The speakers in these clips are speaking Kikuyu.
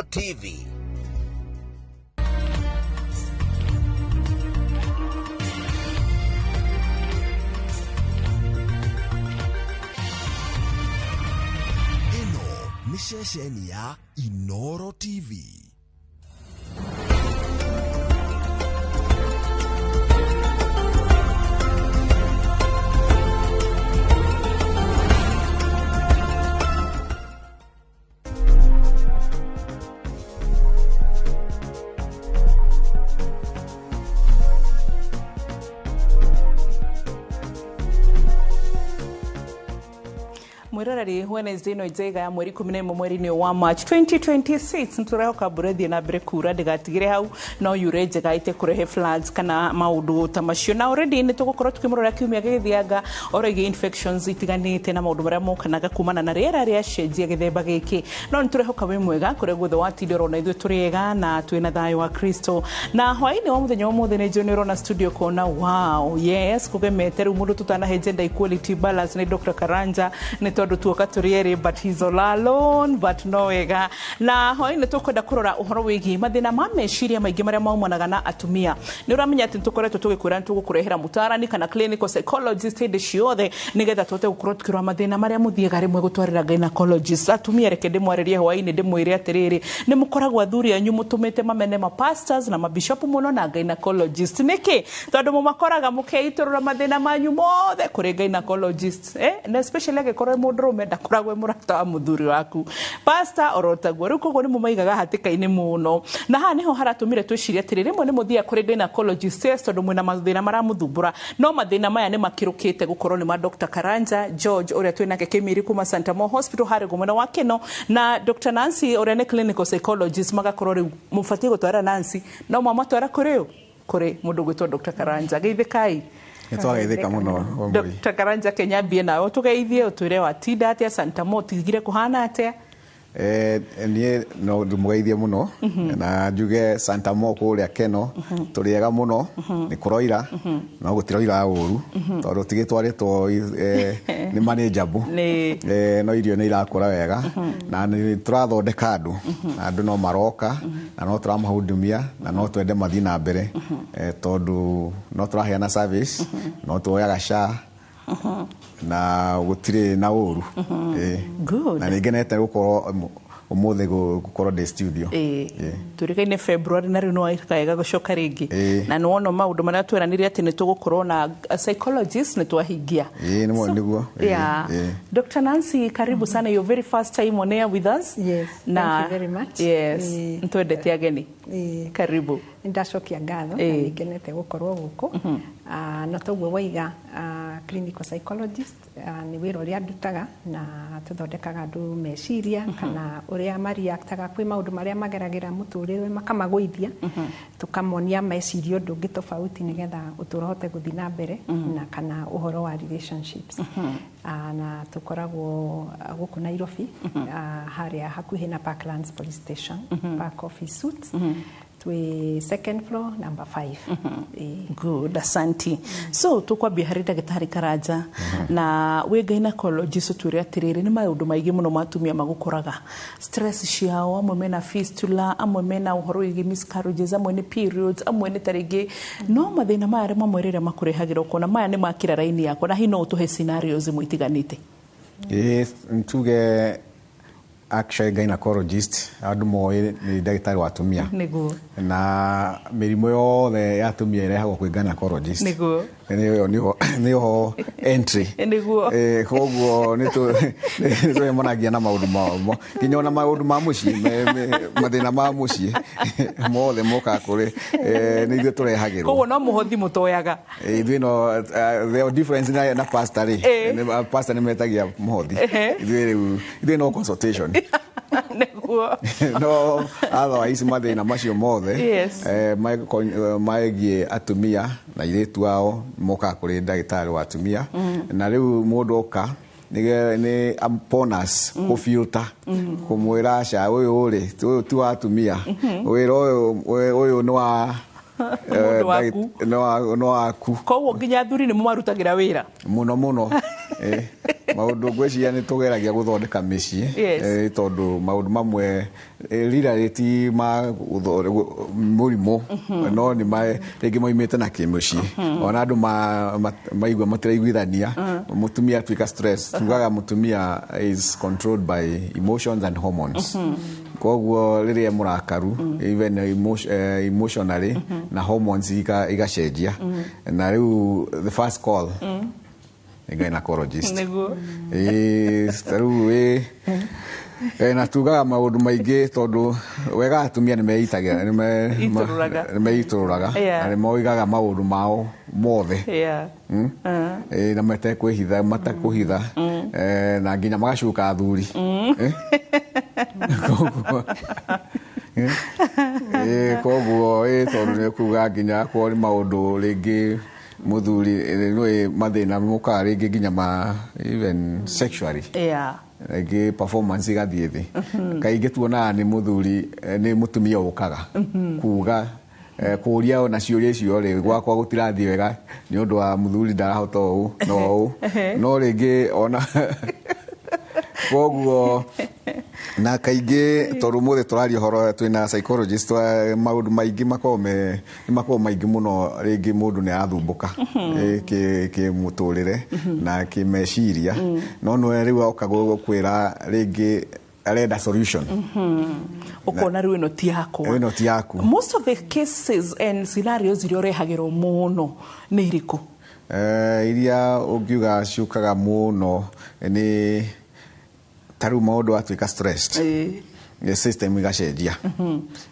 TV. Ĩno nĩ ceceni ya Inoro TV. Mwiroreri, Wednesday ĩno njega ya mweri 11 mweri-inĩ wa March 2026, nĩtũrehoka mbura ĩthiĩ na mbere kura, ndĩgatigĩre hau, no yure njega ĩte kũrehe floods kana maũndũ ta macio. Na already nĩ tũgũkorwo tũkĩmũrora kiumia gĩgĩthianga oro igiĩ infections itiganĩte na maũndũ marĩa mokanaga kumana na rĩera rĩacenjia gĩthemba gĩkĩ. No nĩ tũrehoka wĩ mwega kũrĩa guothe watinda, ũrona ithuĩ tũrĩ ega na twĩna thayũ wa Kristo. Na hwaĩ-inĩ wa mũthenya wa ũmũthĩ nĩ njũĩ nĩ ũrona studio kona, wow, yes, kũgemete rĩu mũndũ tũtanahe gender equality balance nĩ Dr. Karanja, nĩ tondũ tuoka tũrĩ erĩ, but he's all alone, but no wega. Na hwaĩ-inĩ tũkwenda kũrora ũhoro wĩgiĩ mathĩna ma meciria maingĩ marĩa maumanaga na atumia. Nĩ ũramenya atĩ nĩtũkoretwo tũgĩkwĩra nĩ tũgũkũrehera mũtarani kana clinical psychologist hĩndĩ ciothe, nĩgetha tũhote gũkorwo tũkĩrora mathĩna marĩa mũthiaga rĩmwe gũtwarĩra gynecologist. Atumia, reke ndĩmwarĩrie hwaĩ-inĩ, ndĩmwĩre atĩrĩrĩ, nĩ mũkoragwo athuri anyu mũtũmĩte mamene ma pastors na mabishop mũno na gynecologist. Nĩkĩ? Tondũ mũmakoraga mũkeitũrũra mathĩna manyu mothe kũrĩ gynecologist, eh? Na especially angĩkorwo mũndũrũme ndakoragwo e mũrata wa mũthuri waku, pastor oro taguo. Rĩu koguo nĩ mũmaigaga hatĩka-inĩ mũno, na haha nĩho haratũmire twĩcirie atĩrĩ, rĩmwe nĩ mũthiaga kũrĩ gynecologist, yes, tondũ mwĩna mathĩna maramũthumbũra, no mathĩna maya nĩ makĩrũkĩte gũkorwo nĩ ma Dr. Karanja George ũrĩa twĩnake Kĩmiri kuma Santa Mo Hospital harĩa mwena wa Keno, na Dr. Nancy ũrĩa nĩ clinical psychologist. Magakorwo rĩu mũbatiĩ gũtwara Nancy, no mwamatwara kũrĩ ũ? Kũrĩ mũndũ ũgwĩtwo Dr. Karanja. Geithĩkai. Nĩ twageithĩka mũno, Wambui. Dr. Karanja, kenyambie nawe, ũtũgeithie, ũtwĩre watinda atĩa Santa Mo, tigire kũhana atĩa? Niĩ no ndĩmũgeithie mũno na njuge Santa Mo kũrĩa Keno tũrĩ ega mũno. Nĩ kũroira, no gũtiroira ũru tondũ tigĩtwarĩtwo, nĩ manageable. No irio nĩ irakũra wega na nĩ tũrathondeka andũ, na andũ no maroka na no tũramahudumia na no twende mathiĩ na mbere, tondũ no tũraheana service, no tuoyaga SHA na gũtirĩ na ũru. Good. Na nĩ ngenete gũkorwo ũmũthĩ gũkorwo ndĩ studio. Tũrĩkaine February na rĩu nĩ waikaega gũcoka rĩngĩ. Na nĩ wona maũndũ marĩa tweranire atĩ nĩ tũgũkorwo na a psychologist nĩ twahingia. Ĩĩ, nĩguo. Dr. Nancy, karibu sana, your very first time on air with us. Yes, na thank you very much. Yes, nĩtwendete ageni. Karibu. Ndacokia ngatho na nĩngenete gũkorwo gũkũ. Na toguo waiga, clinical psychologist nĩ wĩra ũrĩa ndutaga, na tũthondekaga andũ meciria kana ũrĩa mariactaga kwĩ maũndũ marĩa mageragĩra mũtũrĩre, makamagũithia, tũkamonia meciria ũndũ ũngĩ tofauti nĩgetha ũtũro ũhote gũthiĩ na mbere, na kana ũhoro wa relationships. Na tũkoragwo gũkũ Nairobi, harĩa hakuhĩ na Parklands Police Station, Park Office Suites, twĩ second floor, number 5. Good, asanti. So tukwambia harĩ ndagĩtarĩ Karanja, na wĩ gynecologist, ũtwĩre atĩrĩrĩ, nĩ maũndũ maingĩ mũno ma atumia magũkoraga, stress ciao, amwe mena fistula, amwe mena ũhoro wĩgiĩ miscarriages, amwe nĩ periods, amwe nĩ ta rĩngĩ no mathĩna maya arĩa mamwe rĩrĩa makũrehagĩra ũkona maya nĩ makĩra raini yakwa, na hihi no ũtũhe scenarios imwe itiganĩte? Ĩĩ, ntuge actually gynecologist andũ moĩ nĩ ndagĩtarĩ wa atumia. Na mĩrimũ yothe ya atumia ĩrehagwo kwĩ gynecologist. Nĩyo entry. Koguo nĩ tũcemanagia na maũndũ nginya ona maũndũ ma mũciĩ, mathĩna ma mũciĩ mothe mokaga kũrĩ nĩ ithuĩ tũrehagĩrwo. Koguo no mũhothi mũtoyaga? Ithuĩ no the difference na pastor rĩ, pastor nĩ metagia mũhothi, ithuĩ rĩu ithuĩ no consultation. No otherwise mathĩna macio mothe megiĩ atumia na airĩtu ao mokaga kũrĩ ndagĩtarĩ wa atumia. Na rĩu mũndũ oka nĩ upon us kũfilter, kũmwĩra aca, ũyũ rĩ, ũyũ ti wa atumia, wĩra ũyũ, ũyũ nĩ wa Mũndũ waku. Nĩ waku. Koguo nginya athuri nĩ mũmarutagĩra wĩra? Mũno mũno. Maũndũ ngwĩciria nĩ tũgeragia gũthondeka mĩciĩ. Yes. Tondũ maũndũ mamwe rira ti ma mũrimũ, no nĩ rĩngĩ moimĩte na kĩmũciĩ, ona andũ maigua matiraiguithania, mũtumia atuĩka stress. Tugaga mũtumia is controlled by emotions and hormones, koguo rĩrĩa mũrakaru, even emotionally na hormones igacenjia, na rĩu the first call nĩ gynecologist. Nĩguo. Ĩĩ, ta rĩu na tugaga maũndũ maingĩ, tondũ wega atumia nĩ meitagĩra, Itũrũraga. nĩ meitũrũraga na nĩ moigaga maũndũ mao mothe. Ĩĩ, na matekwĩhitha, matakũhitha, na nginya magacuka athuri. Koguo koguo tondũ nĩ kuga nginya akorwo nĩ maũndũ rĩngĩ mũthuri, nĩ mathĩna mokaga rĩngĩ nginya ma even sexually, rĩngĩ performance igathiĩ thĩ. Kaingĩ tuonaga nĩ mũthuri, nĩ mũtumia ũkaga kuga, kũria ona ciũria icio rĩ, gwakwa gũtirathiĩ wega nĩ ũndũ wa mũthuri, ndarahota ũũ no ũũ, no rĩngĩ ona koguo na kaingĩ tondũ ũmũthĩ tũraria ũhoro twĩna psychologist, maũndũ maingĩ makoragwo me nĩ makoragwo maingĩ mũno. Rĩngĩ mũndũ nĩ arathumbũka kĩmũtũrĩre na kĩmeciria, no nĩwe rĩu oka gũkwĩra rĩngĩ arenda solution. Ũkona rĩu ĩno ti yakwa. Ĩno ti yaku. Most of the cases and scenarios iria ũrehagĩrwo mũno nĩ irĩkũ? Iria ũngiuga ciũkaga mũno nĩ ta rĩu maũndũ atuĩka stressed, system igacenjia.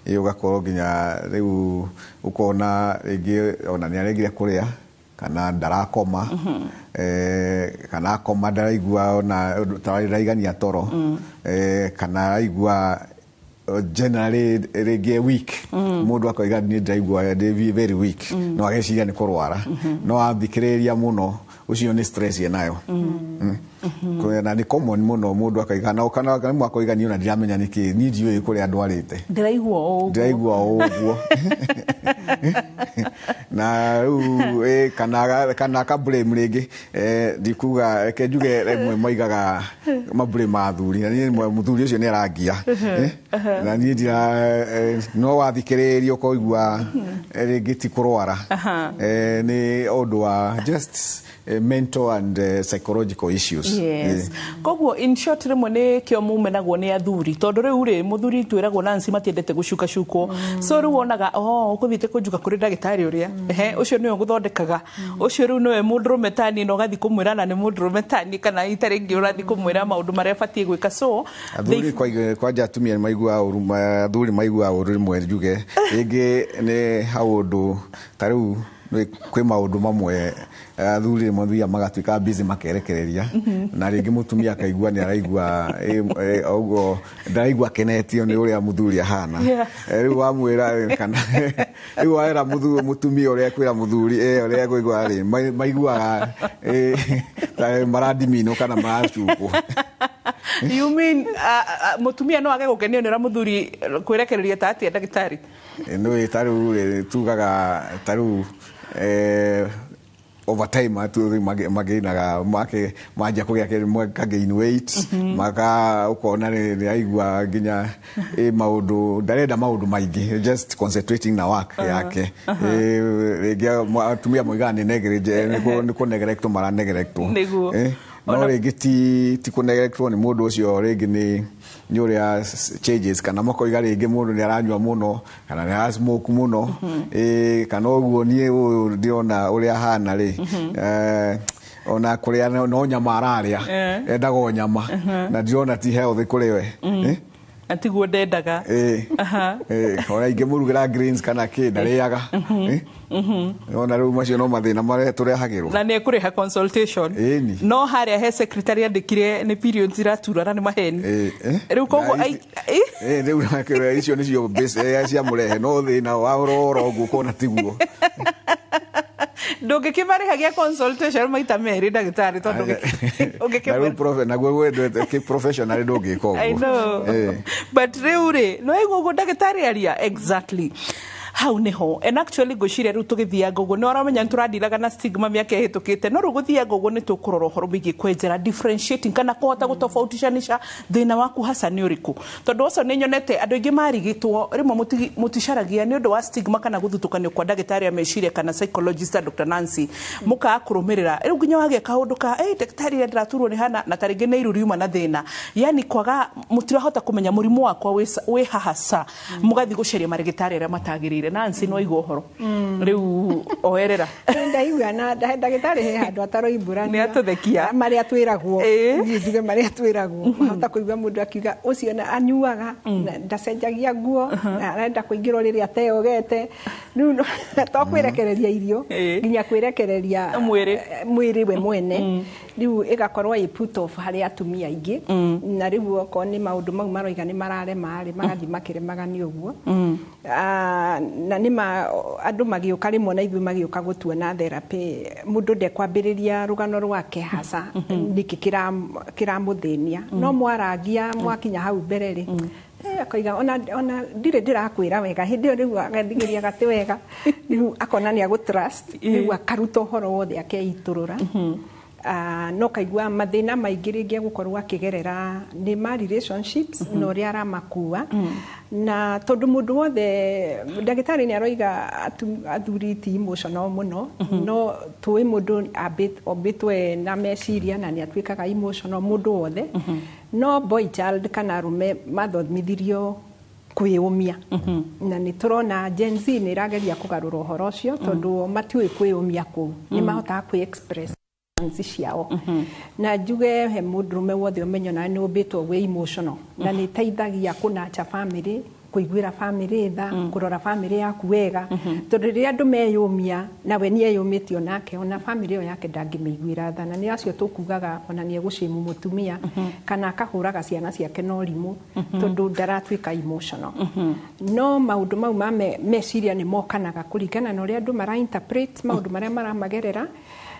Ũgakorwo nginya rĩu ũkona rĩngĩ ona nĩ aregire kũrĩa, kana ndarakoma, kana akoma ndaraigua ona ndaraigania toro, kana araigua generally rĩngĩ weak. Mũndũ akoiga niĩ ndĩraigua ndĩ very weak, no ageciria nĩ kũrwara, no athikĩrĩria mũno ũcio nĩ stress enayo. Na nĩ common mũno mũndũ akaiga na kana rĩmwe akoiga niĩ ona ndiramenya nĩkĩ, niĩ ndiũĩ kũrĩa ndwarĩte. Ndĩraigua o ũguo. Ndĩraigua o ũguo, na rĩu kana aka blame rĩngĩ, ndikuga, reke njuge rĩmwe moigaga ma blame athuri, na niĩ rĩmwe mũthuri ũcio nĩ arangia, na niĩ ndira, no wathikĩrĩria ũkoigua rĩngĩ ti kũrwara, nĩ ũndũ wa just mental and psychological issues. Yes. Koguo in short, rĩmwe nĩ kĩo mumenagwo nĩ athuri, tondũ rĩu rĩ mũthuri twĩragwo Nancy matiendete gũcukacukwo, so rĩu wonaga oh ũkũthiĩte kũnjuka kũrĩ ndagĩtarĩ ũrĩa, ehe, ũcio nĩwe ũgũthondekaga, ũcio rĩu nĩwe mũndũrũme tani, na ũgathiĩ kũmwĩra na nĩ mũndũrũme tani, kana ita rĩngĩ ũrathiĩ kũmwĩra maũndũ marĩa abatiĩ gwĩka, so athuri kwanja atumia nĩ maiguaga ũru, athuri maiguaga ũru rĩmwe. Njuge rĩngĩ nĩ haũndũ ta rĩu kwĩ maũndũ mamwe athuri rĩmwe mathiaga magatuĩka busy makerekereria, na rĩngĩ mũtumia akaigua nĩ araigua ũguo ndaraigua akenetio nĩ ũrĩa mũthuri ahana. Rĩu wamwĩra, kana rĩu wera mũtumia ũrĩa ekwĩra mũthuri, ũrĩa ekũigua rĩ, maiguaga ta maradiminwo kana maracukwo. You mean mũtumia no age gũkenio nĩ ũrĩa mũthuri kwĩrekereria ta atĩa, ndagĩtarĩ? Nĩ ta rĩu rĩ tugaga ta rĩu over time atu magĩinaga make manjia kũgĩa kĩndũ maka gain weight, maka ũkona nĩ aigua nginya maũndũ ndarenda maũndũ maingĩ, just concentrating na work yake. Rĩngĩ atumia moigaga nĩ negligence, nĩ kũnegerectwo maranegerectwo. No rĩngĩ ti kũnegerectwo nĩ mũndũ ũcio, rĩngĩ nĩ ũrĩa changes, kana makoiga rĩngĩ mũndũ nĩ aranyua mũno, kana nĩ arasmoke mũno, kana ũguo niĩ ũyũ ndĩrona ũrĩa ahana rĩ, ona kũrĩa no nyama ararĩa, endaga o nyama, na ndĩrona ti healthy kũrĩ we. Na tiguo ndendaga. Ona ingĩmũrugĩra greens kana kĩ ndarĩaga. Ona rĩu macio no mathĩna marĩa tũrehagĩrwo. Na nĩ ekũrĩha consultation. Ĩni. No harĩa he secretary andĩkire nĩ periods iratura na nĩ maheni. Rĩu koguo Rĩu nake icio nĩcio ciamũrehe, no thĩna wa ũrora ũguo ũkona tiguo. Ndũngĩkĩmarĩhagia consultation maita merĩ, ndagĩtarĩ, tondũ Na rĩu ũngĩkĩmwĩra naguo wendete kĩ professional ndũngĩka I ũguo. know. But rĩu rĩ, no ĩguo ũguo ndagĩtarĩ aria exactly. Hau niho. And actually ngwĩciria rĩu tũgĩthianga ũguo nĩ ũramenya nĩ tũrandiraga na stigma mĩaka ĩhĩtũkĩte, no rĩu gũthianga ũguo nĩ tũkũrora ũhoro wĩgiĩ kwenjera, differentiating kana kũhota gũtofautishanisha thĩna waku hasa nĩ ũrĩkũ, tondũ ũcio nĩ nyonete andũ aingĩ marigitwo rĩmwe mũticaragia nĩ ũndũ wa stigma kana gũthutũkanio kwa ndagĩtarĩ a meciria kana psychologist ta Dr. Nancy, mũkaga kũrũmĩrĩra rĩu nginya wagĩa kaũndũ ka "Ĩ, ndagĩtarĩ, ĩrĩa ndĩraturwo nĩ hana," na tarĩngĩ nĩ iru riuma na thĩna, yani kwaga mũtirahota kũmenya mũrimũ wakwa wĩ haha ca, mũgathiĩ gũcaria marĩgĩtarĩ arĩa matagĩrĩire. Nancy, no aigua ũhoro rĩu oerera. Ndaigua na ndagĩtarĩ he handũ ataroimbũrania. Nĩ atũthekia. Marĩa twĩragwo. Ĩĩ. Niĩ njuge marĩa twĩragwo, wahota kũigua mũndũ akiuga ũcio na anyuaga na ndacenjagia nguo na arenda kũingĩrwo rĩrĩa ateyogete. Rĩu to kwĩrekereria irio, nginya kwĩrekereria mwĩrĩ. Mwĩrĩ we mwene. Rĩu ĩgakorwo ĩ put off harĩ atumia aingĩ, na rĩu okorwo nĩ maũndũ mau maroiga nĩ mararema rĩ, magathiĩ makĩremaga nĩ ũguo. Ah, na nĩ ma andũ magĩũka rĩmwe na ithuĩ magĩũka gũtuona therapy, mũndũ ndekwambĩrĩria rũgano rwake hasa nĩkĩ kĩramũthĩnia, no mwarangia mwakinya hau mbere rĩ, akoiga ona ndirĩ ndĩrakwĩra wega. Hĩndĩ ĩyo rĩu agathigĩria gati wega, rĩu akona nĩ agũ trust, rĩu akaruta ũhoro wothe akeitũrũra. Ah, no kaigua mathĩna maingĩ rĩngĩ egũkorwo akĩgerera nĩ ma relationships na ũrĩa aramakua, na tondũ mũndũ wothe, ndagĩtarĩ nĩ aroiga athuri ti emotional mũno, no tũĩ mũndũ ombĩtwo e na meciria na nĩ atuĩkaga emotional mũndũ wothe. No boy child kana arũme mathomithirio kwĩyũmia, na nĩ tũrona Gen Z nĩ ĩrageria kũgarũra ũhoro ũcio, tondũ o matiũĩ kwĩyũmia kũu, nĩ mahotaga kwĩ express emotions ciao. Na njuge he mũndũrũme wothe ũmenyo nawe nĩ ũmbĩtwo wĩ emotional, na nĩ ĩteithagia kũnacha family, kũiguĩra family tha, kũrora family yaku wega, tondũ rĩrĩa andũ meyũmia nawe nĩ eyũmĩtie onake, ona family ĩyo yake ndangĩmĩiguĩra tha. Na nĩ acio tũkugaga ona nĩ egũcĩmu mũtumia kana akahũraga ciana ciake na ũrimũ, tondũ ndaratuĩka emotional. No maũndũ mau ma meciria nĩ mokanaga kũringana na ũrĩa andũ mara interpret maũndũ marĩa maramagerera.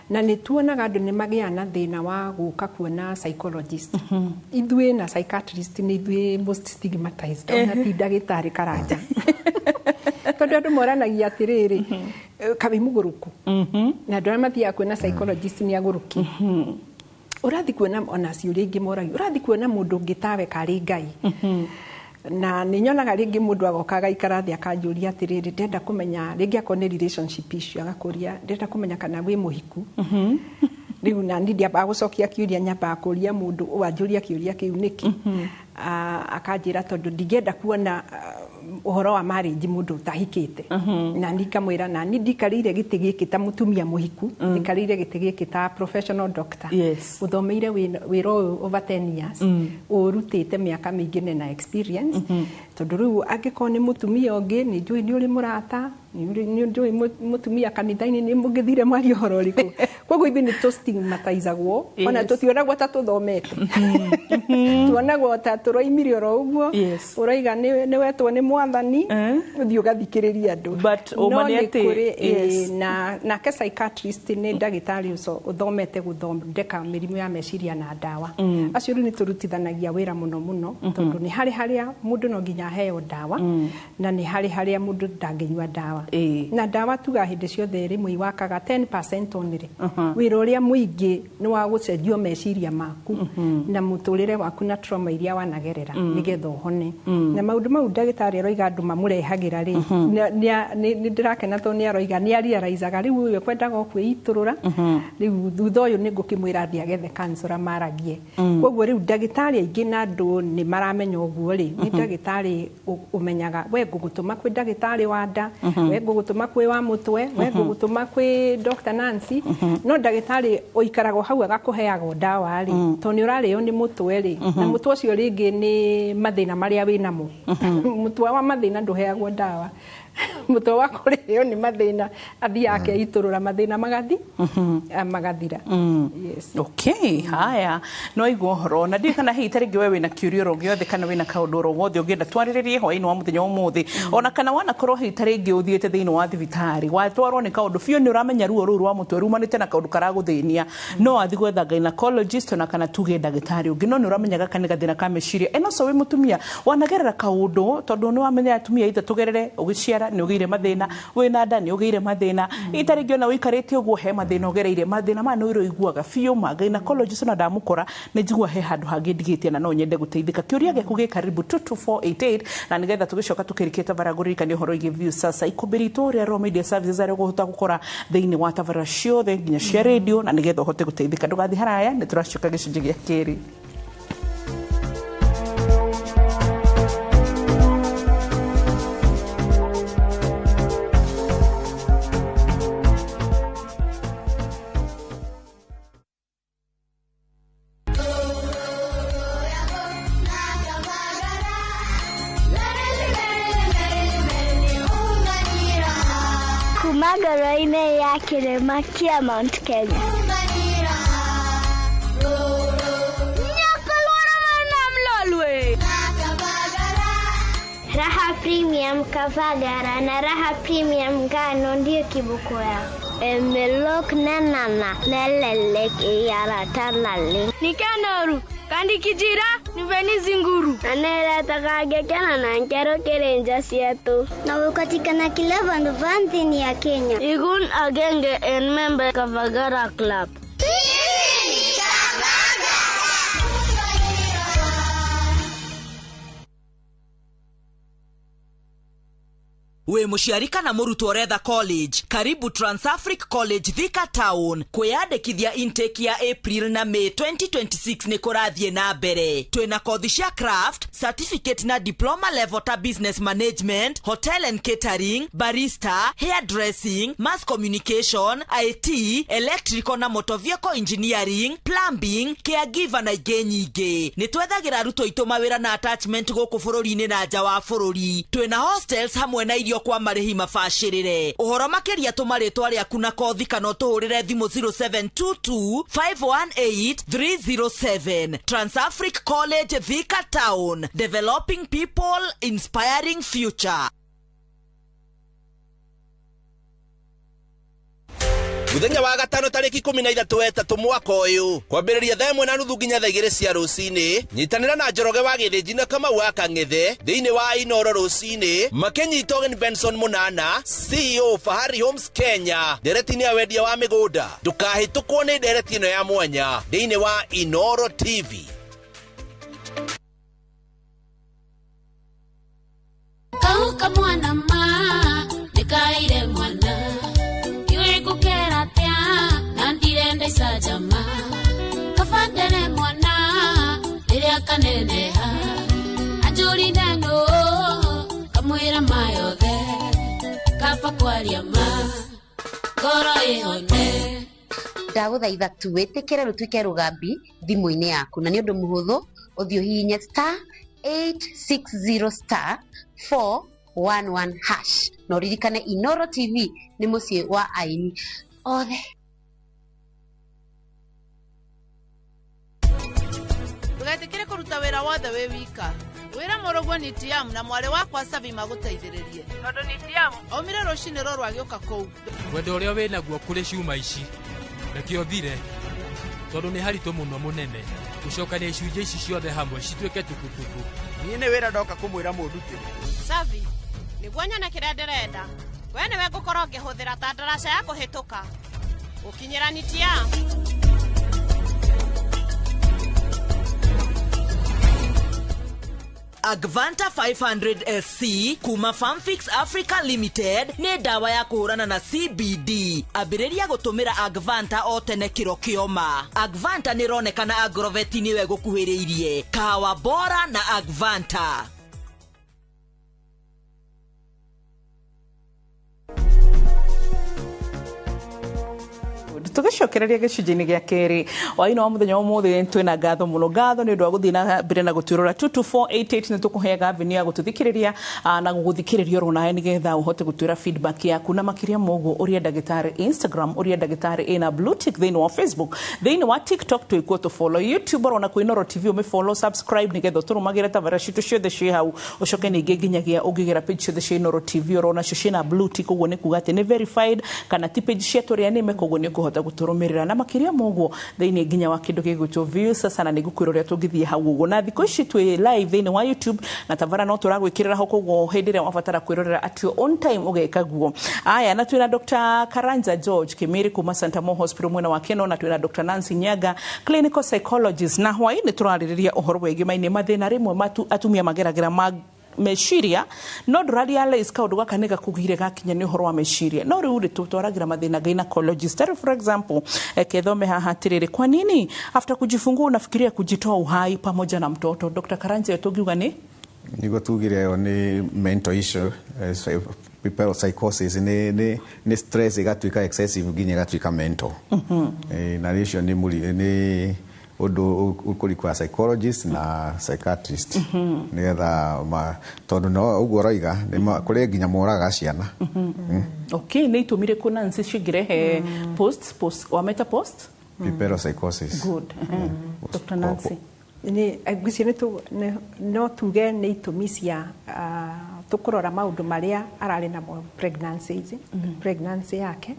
Na nĩ tuonaga andũ nĩ magĩaga na thĩna wa gũka kuona psychologist. Ithuĩ na psychiatrist nĩ ithuĩ most stigmatized, ona ti ndagĩtarĩ Karanja, tondũ andũ moranagia atĩrĩrĩ, "Kaĩ mũgũrũku?" Na andũ arĩa mathiaga kuona psychologist nĩ agũrũki. Ũrathiĩ kuona ona ciũria ingĩ moragia, ũrathiĩ kuona mũndũ ũngĩ tawe karĩ Ngai? Na nĩ nyonaga rĩngĩ mũndũ agoka agaikara thĩ akanjũria atĩrĩrĩ, "Ndĩrenda kũmenya," rĩngĩ akorwo nĩ relationship issue, agakũria, "Ndĩrenda kũmenya kana wĩ mũhiku." Rĩu na niĩ ndiambaga gũcokia kĩũria, nyambaga kũria mũndũ wanjũria kĩũria kĩu nĩkĩ. Ah, akanjĩra tondũ ndingĩenda kuona ũhoro wa marriage mũndũ ũtahikĩte. Na niĩ ngamwĩra na niĩ ndikarĩire gĩtĩ gĩkĩ ta mũtumia mũhiku, ndikarĩire gĩtĩ gĩkĩ ta professional doctor ũthomeire wĩra ũyũ over 10 years, ũrutĩte mĩaka mĩingĩ na experience. Tondũ rĩu angĩkorwo nĩ mũtumia ũngĩ, nĩ njũĩ nĩ ũrĩ mũrata, nĩ njũĩ mũtumia kanitha-inĩ, nĩ mũngĩthire mwaria ũhoro ũrĩkũ? Koguo ithuĩ nĩ tũstigmatizagwo, ona tũtionagwo ta tũthomete, tuonagwo ta tũroimire oro ũguo. Ũroiga nĩ wetwo nĩ mwathani, ũthiĩ ũgathikĩrĩria andũ. But no ũma nĩ nĩ atĩ, kũrĩ na nake psychiatrist nĩ ndagĩtarĩ ũcio ũthomete gũthondeka mĩrimũ ya meciria na ndawa. Acio rĩu nĩ tũrutithanagia wĩra mũno mũno, tondũ nĩ harĩ harĩa mũndũ no nginya aheo ndawa, na nĩ harĩ harĩa mũndũ ndangĩnyua ndawa. Na ndawa tuga hĩndĩ ciothe rĩmwe iwakaga 10% only. Wĩra ũrĩa mũingĩ nĩ wa gũcenjio meciria maku na mũtũrĩre waku na trauma iria wanagerera, nĩgetha ũhone. Na maũndũ mau ndagĩtarĩ aroiga andũ mamũrehagĩra rĩ, nĩ ndĩrakena tondũ nĩ aroiga nĩ arealizaga rĩu ũyũ ekwendaga o kwĩitũrũra. Rĩu thutha ũyũ nĩ ngũkĩmwĩra athiĩ agethe counselor maragie. Koguo rĩu ndagĩtarĩ aingĩ na andũ nĩ maramenya ũguo rĩ, nĩ ndagĩtarĩ ũmenyaga we ngũgũtũma kwĩ ndagĩtarĩ wa nda, we ngũgũtũma kwĩ wa mũtwe, we ngũgũtũma kwĩ Dr. Nancy. No ndagĩtarĩ ũikaraga o hau agakũheaga ndawa rĩ, tondũ nĩ ũrarĩo nĩ mũtwe rĩ, na mũtwe ũcio rĩngĩ nĩ mathĩna marĩa wĩ namo. Mũtwe wa mathĩna ndũheagwo ndawa. Mũtwe wa kũrĩo nĩ mathĩna athiaga akeitũrũra, mathĩna magathi magathira. Yes. Okay, haya, no aigua ũhoro na ndiũĩ kana hihi ta rĩngĩ we wĩna kĩũria oro gĩothe kana wĩna kaũndũ oro gothe ũngĩenda twarĩrĩrie hwaĩ-inĩ wa mũthenya wa ũmũthĩ, ona kana wanakorwo hihi ta rĩngĩ ũthiĩte thĩinĩ wa thibitarĩ watwarwo nĩ kaũndũ biũ, nĩ ũramenya ruo rũu rwa mũtwe rumanĩte na kaũndũ karagũthĩnia, no wathiĩ gwetha gynecologist ona kana tuge ndagĩtarĩ ũngĩ, no nĩ ũramenya gaka nĩ gathĩna ka meciria. Eno so wĩ mũtumia wanagerera kaũndũ, tondũ nĩ wamenya atumia ithe tũgerere ũgĩciara. Ũgĩciara nĩ ũgĩire mathĩna, wĩna nda nĩ ũgĩire mathĩna, ita rĩngĩ ona ũikarĩte ũguo he mathĩna ũgereire. Mathĩna maya nĩ ũiguaga biũ ma gynecologist, ona ndamũkora nĩ njigua he handũ hangĩ ndigĩtie na no nyende gũteithĩka. Kĩũria gĩaku gĩ karibu 22488, na nĩgetha tũgĩcoka tũkĩrĩkia tabara ngũririkania ũhoro wĩgiĩ Viusasa, ikũmbĩ ritũ rĩa Royal Media Services, arĩa ũkũhota gũkora thĩinĩ wa tabara ciothe nginya cia radio, na nĩgetha ũhote gũteithĩka. Ndũgathiĩ haraya, nĩ tũracoka gĩcunjĩ gĩa kerĩ. Kuma ngoro-inĩ ya kĩrĩma kĩa Mount Kenya. Raha Premium Kavagara na Raha Premium Ngano ndiyo kiboko yao. Emelok nanana nelelek iyaratalale. Nikanoru kandikijira niveni zinguru. Aneretakagekena na nkero kirenja sietu. Na ukatikana kila vandu vanthini ya Kenya. Igun agenge en member Kavagara Club. Wĩ mũciari kana mũrutwo ũretha college, karibu Transafric College, Thika Town. Kwĩyandĩkithia intake ya April na May 2026 nĩ kũrathiĩ na mbere. Twĩna kothi cia craft, certificate na diploma level ta business management, hotel and catering, barista, hairdressing, mass communication, IT, electrical na motor vehicle engineering, plumbing, caregiver na ingĩ nyingĩ. Nĩ twethagĩra arutwo aitũ mawĩra na attachment gũkũ bũrũri-inĩ na nja wa bũrũri. Twĩna hostels hamwe na irio kwa marĩhi mabacĩrĩre. Ũhoro makĩria tũma rĩtwa rĩaku na kothi kana ũtũhũrĩre thimũ 0722 518 307. Transafric College, Thika Town, developing people, inspiring future. Muthenya wa gatano tarĩki 13 wetatũ mwaka ũyũ, kwambĩrĩria 1:30 nginya 2:00 cia rũcinĩ, nyitanĩra na Njoroge wa Gĩthĩnji na Kamau wa Kang'ethe thĩinĩ wa Inoro rũcinĩ, makĩnyita ũgeni Benson Mũnana, CEO Fahari Homes Kenya, ndereti-inĩ ya wendia wa mĩgũnda. Ndũkahĩtũkwo nĩ ndereti ĩno ya mwanya thĩinĩ wa Inoro TV. Kauka mwana ma nĩkaire mwana iwe gũkera atĩa na ndirenda icanjama kabandere mwana rĩrĩa kaneneha anjũrire nũ kamwĩra ma yothe kaba kwaria ma ngoro ĩhone. Ndagũthaitha tu wĩtĩkĩre rũtuĩke rũgambi thimũ-inĩ yaku, na nĩ ũndũ mũhũthũ ũthiĩ ũhihinye star 860 star 411 hash, na ũririkane Inoro TV nĩ mũciĩ wa aini othe. Ndũgetĩkĩre kũruta wĩra wothe wĩ wika. Wĩra mũrũguo ni Tiamu na mwarĩ wakwa Savi magũteithĩrĩrie, tondũ ni Tiamu aumire rũcinĩ rũrũ agĩũka kũu. Wendo ũrĩa wĩnaguo kũrĩ ciuma ici reke ũthire, tondũ nĩ haritũ mũno mũnene gũcokania icunjĩ ici ciothe hamwe cituĩke tukutuku. Niĩ nĩ wĩra ndoka kũmwĩra mũndutĩre. Savi, nĩguo nyone kĩrĩa ndĩrenda, we nĩwe ngũkorwo ngĩhũthĩra ta ndaraca ya kũhĩtũka gũkinyĩra ni Tiamu. Agvanta 500 SC kuma Farmfix Africa Limited nĩ ndawa ya kũhũrana na CBD. Ambĩrĩria gũtũmĩra Agvanta o tene kĩro kĩoma. Agvanta nĩ ĩronekana Agrovet nĩwe gũkuhĩrĩirie. Kahawa bora na Agvanta. Tũgĩcokereria gĩcunjĩ-inĩ gĩa kerĩ wa-inĩ wa mũthenya wa ũmũthĩ, twĩna ngatho mũno, ngatho nĩ ũndũ wa gũthiĩ na mbere na gũtwĩrora. 22488 nĩ tũkũheaga avenue ya gũtũthikĩrĩria na gũgũthikĩrĩria oro nawe nĩgetha ũhote gũtwĩra feedback yaku, na makĩria ma ũguo ũria ndagĩtarĩ Instagram, ũria ndagĩtarĩ ĩna blue tick thĩinĩ wa Facebook, thĩinĩ wa TikTok twĩkuo tũ follow, YouTube oro na kwĩ Inoro TV ũmĩ follow, subscribe nĩgetha ũtũrũmagĩre tabara citũ ciothe ciĩ hau. Ũcoke ningĩ nginyagia ũngĩgera page ciothe cia Inoro TV oro nacio ciĩna blue tick, ũguo nĩ kuga atĩ nĩ verified kana ti page cia tũrĩa nĩme, koguo nĩ ũkũhota gũtũrũmĩrĩra na makĩria ma ũguo thĩinĩ nginya wa kĩndũ gĩgwĩtwo views. Sasa na nĩngũkwĩra ũrĩa tũngĩthiĩ hau ũguo, na thikũ ici twĩ live thĩinĩ wa YouTube na Tavara no tũragwĩkĩrĩra ho, koguo hĩndĩ ĩrĩa wabatara kwĩrorera at your own time ũgeka guo. Aya, na twĩna Dr. Karanja George Kimiri kuma Santa Mo Hospital mwena wa Keno, na twĩna Dr. Nancy Nyaga, clinical psychologist, na hwaĩ-inĩ tũrarĩrĩria ũhoro wĩgiĩ mainĩ mathĩna rĩmwe atumia mageragĩra ma meciria, no ndũra realize kaũndũ gaka nĩ gakugire gakinya nĩ ũhoro wa meciria. No rĩu rĩ, tũtwaragĩra mathĩna gynecologist. Tarĩu for example, kethome haha atĩrĩrĩ, kwa nini after kujifungua unafikiria kujitoa uhai pamoja na mtoto? Dr. Karanja, tũngiuga nĩ Niguo tugire ĩyo nĩ mental issue, puerperal psychosis nĩ stress ĩgatuĩka excessive nginya ĩgatuĩka mental. Na ũcio nĩ ũndũ ũkũrikwa psychologist na psychiatrist nĩgetha tondũ no ũguo ũroiga kũrĩ nginya moraga ciana. Okay, nĩ itũmi irĩkũ, Nancy, cingĩrehe post wameta post Puerperal psychosis. Good. Dr. Nancy? Nĩ ngwĩciria no tuge nĩ itũmi cia tũkũrora maũndũ marĩa ararĩ namo pregnancy ici, pregnancy yake,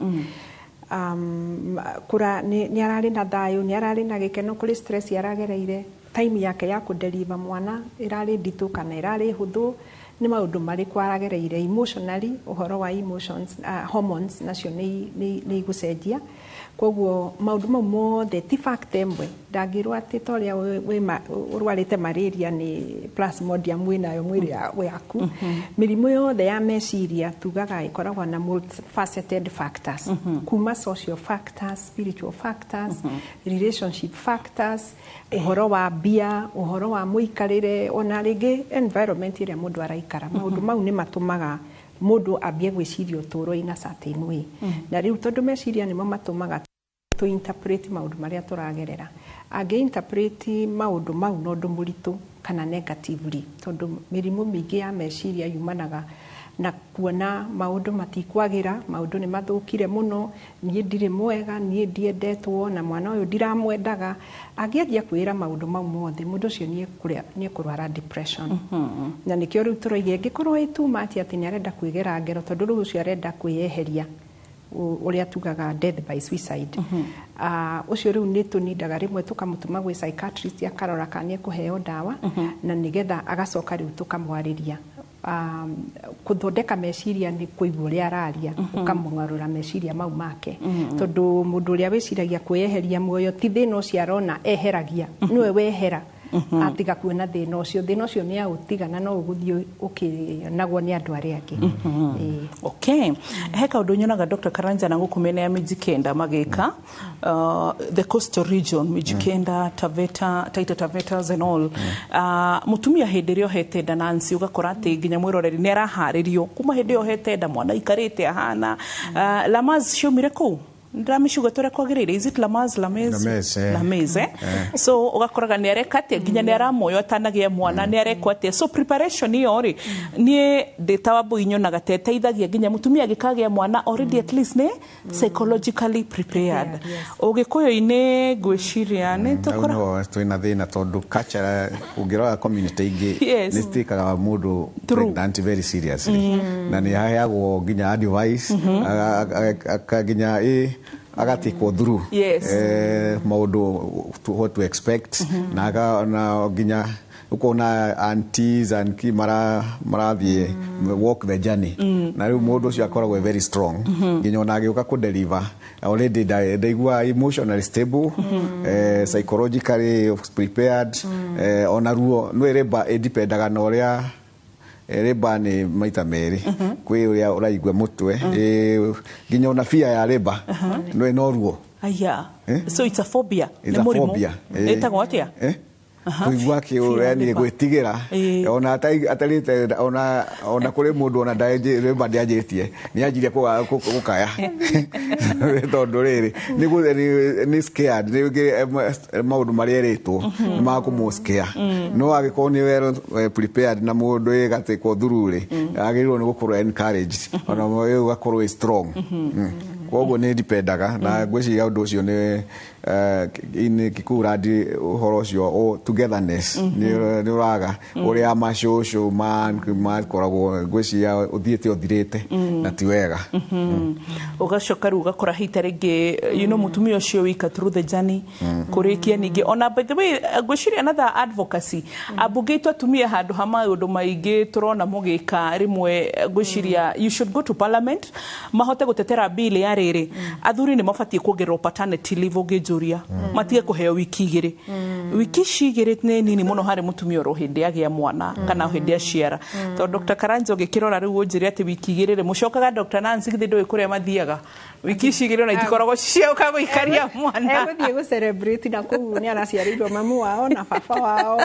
kũra nĩ ararĩ na thayũ, nĩ ararĩ na gĩkeno, kũrĩ stress aragereire, time yake ya kũdeliver mwana ĩrarĩ nditũ kana ĩrarĩ hũthũ, nĩ maũndũ marĩkũ aragereire emotionally, ũhoro wa emotions, hormones nacio nĩ igũcenjia. Koguo maũndũ mau mothe ti fact ĩmwe. Ndangĩrwo atĩ ta ũrĩa ũrwarĩte malaria nĩ plasmodium wĩnayo mwĩrĩ yaku. Mĩrimũ yothe ya meciria tugaga ĩkoragwo na multifaceted factors, kuma social factors, spiritual factors, relationship factors, ũhoro wa mbia, ũhoro wa mũikarĩre, ona rĩngĩ environment ĩrĩa mũndũ araikara. Maũndũ mau nĩ matũmaga mũndũ ambie gwĩciria ũtũũro in a certain way. Na rĩu tondũ meciria nĩmo matũmaga tũ interpret maũndũ marĩa tũragerera, angĩ interpret maũndũ mau na ũndũ mũritũ kana negatively, tondũ mĩrimũ mĩingĩ ya meciria yumanaga na kuona maũndũ matikwagĩra, maũndũ nĩ mathũkire mũno, niĩ ndirĩ mwega, niĩ ndiendetwo, na mwana ũyũ ndiramwendaga. Angĩanjia kwĩra maũndũ mau mothe, mũndũ ũcio nĩ ekũrwara depression. Na nĩkĩo rĩu tũroiga ĩngĩkorwo ĩ too much atĩ nĩ arenda kwĩgera ngero, tondũ rĩu ũcio arenda kwĩyeheria, ũrĩa tugaga death by suicide. Ũcio rĩu nĩ tũnindaga rĩmwe tũkamũtũma gwĩ psychiatrist akarora kana nĩ ekũheo ndawa, na nĩgetha agacoka rĩu tũkamwarĩria. Kũthondeka meciria nĩ kũigua ũrĩa araria, ũkamũgarũra meciria mau make, tondũ mũndũ ũrĩa wĩciragia kwĩyeheria muoyo ti thĩna ũcio arona eheragia, nĩwe wehera atiga kuona thĩna ũcio, thĩna ũcio nĩ aũtiga na no ũgũthiĩ ũkĩonagwo nĩ andũ arĩa angĩ. Ĩĩ. Okay, he kaũndũ nyonaga, Dr. Karanja, na gũkũ mĩena ya Mijikenda magĩka, the coastal region, Mijikenda, Taveta, Taita Tavetas and all, mũtumia hĩndĩ ĩrĩa ohete nda, Nancy, ũgakora atĩ nginya mwĩroreri nĩ araharĩrio kuma hĩndĩ ĩyo ohete nda, mwana aikarĩte ahana Lamaze ciaumire kũu, ndĩramĩciuga tũrĩa kwagĩrĩire. Is it Lamaze, Lamez? Lamez, eh. Lamez, eh? So ũgakoraga nĩ areka atĩa, nginya nĩ aramoyo atanagĩa mwana, nĩ arekwo atĩa. So preparation ĩyo rĩ, niĩ ndĩ ta Wambũi nyonaga ta ĩteithagia nginya mũtumia angĩkagĩa mwana already at least nĩ psychologically prepared. Ũgĩkũyũ-inĩ ngwĩciria nĩ Hau tũkora no twĩna thĩna, tondũ culture ũngĩrora community ingĩ nĩ cituĩkaga mũndũ pregnant very seriously, na nĩ aheagwo nginya advice, nginya agatikwo through maũndũ what to expect, na nginya ukona aunties and ki marathiĩ walk the journey, na rĩu mũndũ ũcio akoragwo very strong nginya ona agĩũka kũ deliver already ndaigua emotionally stable, psychologically prepared. Ona ruo nĩ labour ĩdipendaga na ũrĩa labour nĩ maita merĩ, kwĩ ũrĩa ũraigua mũtwe, nginya ona fear ya labour nĩ no ruo. Aya. Eh? So it's a phobia. It's Nĩ a mũrimũ. phobia. Ĩtagwo atĩa? Eh? Kũigua kĩũrĩa nĩ gwĩtigĩra ona atarĩte ona kũrĩ mũndũ ona rĩmba ndĩanjĩtie nĩ anjirie gũkaya, tondũ rĩrĩ nĩ scared nĩ maũndũ marĩa erĩtwo nĩ makũmũ scare. No angĩkorwo nĩ well prepared na mũndũ ĩgatĩkwo through rĩ, agĩrĩirwo nĩ gũkorwo encouraged, ona ũgakorwo wĩ strong. Koguo nĩ ndipendaga na ngwĩciria ũndũ ũcio nĩ in Kikuyu randi ũhoro ũcio togetherness nĩ ũraga ũrĩa macũcũ makoragwo, ngwĩciria ũthiĩte ũthirĩte na ti wega. Ũgacoka rĩu ũgakora hita rĩngĩ mũtumia ũcio wika through the journey kũrĩkia. Ningĩ ona, by the way, ngwĩciria another advocacy, ambunge aitũ atumia, handũ ha maũndũ maingĩ tũrona mũgĩka rĩmwe, ngwĩciria you should go to parliament mahote gũtetera bill ya rĩrĩ, athuri nĩ mabatiĩ kuongererwo paternity leave. Ũngĩnjũria, matige kũheo wiki 2. Wiki ici 2 nĩ nini mũno harĩ mũtumia oro hĩndĩ agĩa mwana kana hĩndĩ aciara, tondũ Dr. Karanja, ũngĩkĩrora rĩu ũnjĩre atĩ wiki 2 rĩ, mũcokaga Dr. Nancy, githĩ ndũĩ kũrĩa mathiaga? Wiki ici 2 ona itikoragwo ciũka gũikaria mwana. Egũthiĩ gũ celebrate na kũu nĩ araciarĩirwo mamu wao na baba wao.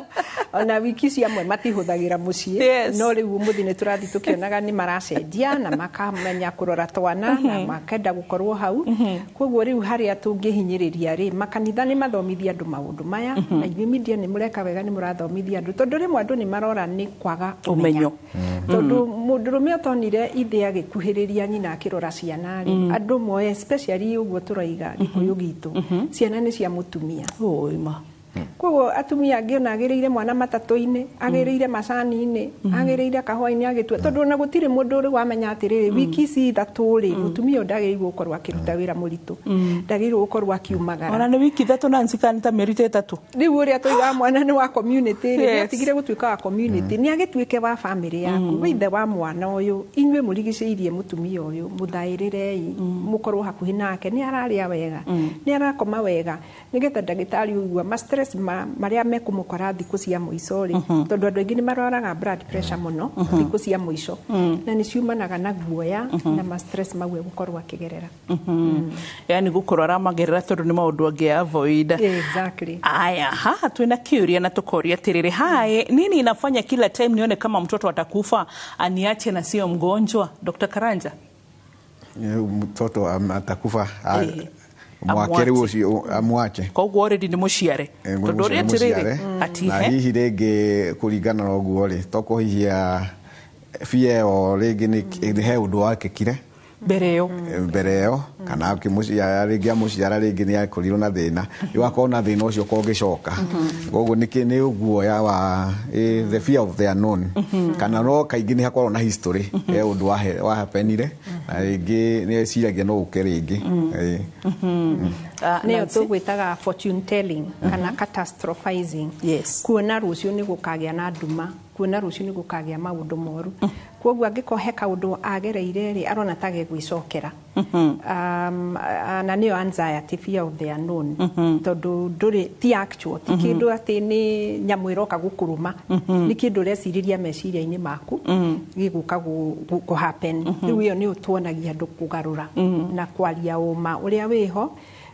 Ona wiki ici amwe matihũthagĩra mũciĩ. No rĩu ũmũthĩ nĩ tũrathiĩ tũkĩonaga nĩ maracenjia na makamenya kũrora twana na makenda gũkorwo hau. Koguo rĩu harĩa tũngĩhinyĩrĩria rĩ, makanitha nĩ mathomithia andũ maũndũ maya, na inyuĩ media nĩ mũreka wega, nĩ mũrathomithia andũ, tondũ rĩmwe andũ nĩ marora nĩ kwaga ũmenyo. Tondũ mũndũrũme ũtonire ithe agĩkuhĩrĩria nyina akĩrora ciana rĩ, andũ moe, especially ũguo tũroiga Gĩkũyũ gitũ, ciana nĩ cia mũtumia. Ũima. Koguo atumia angĩ ona agĩrĩire mwana matatũ-inĩ, agĩrĩire macani-inĩ, agĩrĩire kahũa-inĩ agĩtua, tondũ ona gũtirĩ mũndũ ũrĩ wamenya atĩrĩrĩ, wiki ici 3 rĩ, mũtumia ũyũ ndagĩrĩirwo gũkorwo akĩruta wĩra mũritũ, ndagĩrĩirwo gũkorwo akiumagara. Ona nĩ wiki 3, Nancy, kana ta mĩeri ta 3. Rĩu ũrĩa tũigaga mwana nĩ wa community rĩ, nĩ atigire gũtuĩka wa community, nĩ agĩtuĩke wa family yaku. We ithe wa mwana ũyũ, inyuĩ mũrigicĩirie mũtumia ũyũ, mũthaĩrĩrei, mũkorwo hakuhĩ nake, nĩ ararĩa wega, nĩ arakoma wega, nĩgetha ndagĩtarĩ ũigua ma stress marĩa mekũmũkora thikũ cia mũico rĩ, tondũ andũ aingĩ nĩ marwaraga blood pressure mũno thikũ cia mũico, na nĩ ciumanaga na guoya na ma stress mau egũkorwo akĩgerera. Yani gũkorwo aramagerera tondũ nĩ maũndũ angĩ avoid. Exactly. Aya, haha twĩna kĩũria na tũkoria atĩrĩrĩ, hi, nini inafanya kila time nione kama mtoto atakufa aniache na sio mgonjwa? Dr. Karanja. Mtoto atakufa mwake rĩu ũcio amwache. Koguo already nĩ mũciare. Tondũ ũrĩa atĩrĩrĩ na atihe hihi rĩngĩ kũringana na ũguo rĩ, toko hihi ya bia ĩyo rĩngĩ nĩ he ũndũ wakĩkire mbere ĩyo. Mbere ĩyo, kana akĩmũciara rĩngĩ, amũciara rĩngĩ nĩ akorirwo na thĩna, rĩu akorwo na thĩna ũcio kũngĩcoka. Koguo nĩkĩ nĩ ũguoya wa the fear of the unknown, kana no kaingĩ nĩ hakoragwo na history he ũndũ wahapenire na rĩngĩ nĩ eciragia no ũke rĩngĩ. Nĩyo Nancy? Tũgwĩtaga fortune telling kana catastrophizing. Kuona rũciũ nĩ gũkagĩa na nduma, kuona rũciũ nĩ gũkagĩa maũndũ moru. Koguo angĩkorwo he kaũndũ agereire rĩ, arona ta gegwĩcokera. Na nĩyo anxiety, fear of the unknown, tondũ ndũrĩ ti actual, ti kĩndũ atĩ nĩ nyamũ ĩroka gũkũrũma, nĩ kĩndũ ũrecirĩria meciria-inĩ maku gĩgũka kũ happen. Rĩu ĩyo nĩyo tuonagia andũ kũgarũra na kwaria ũma ũrĩa wĩho.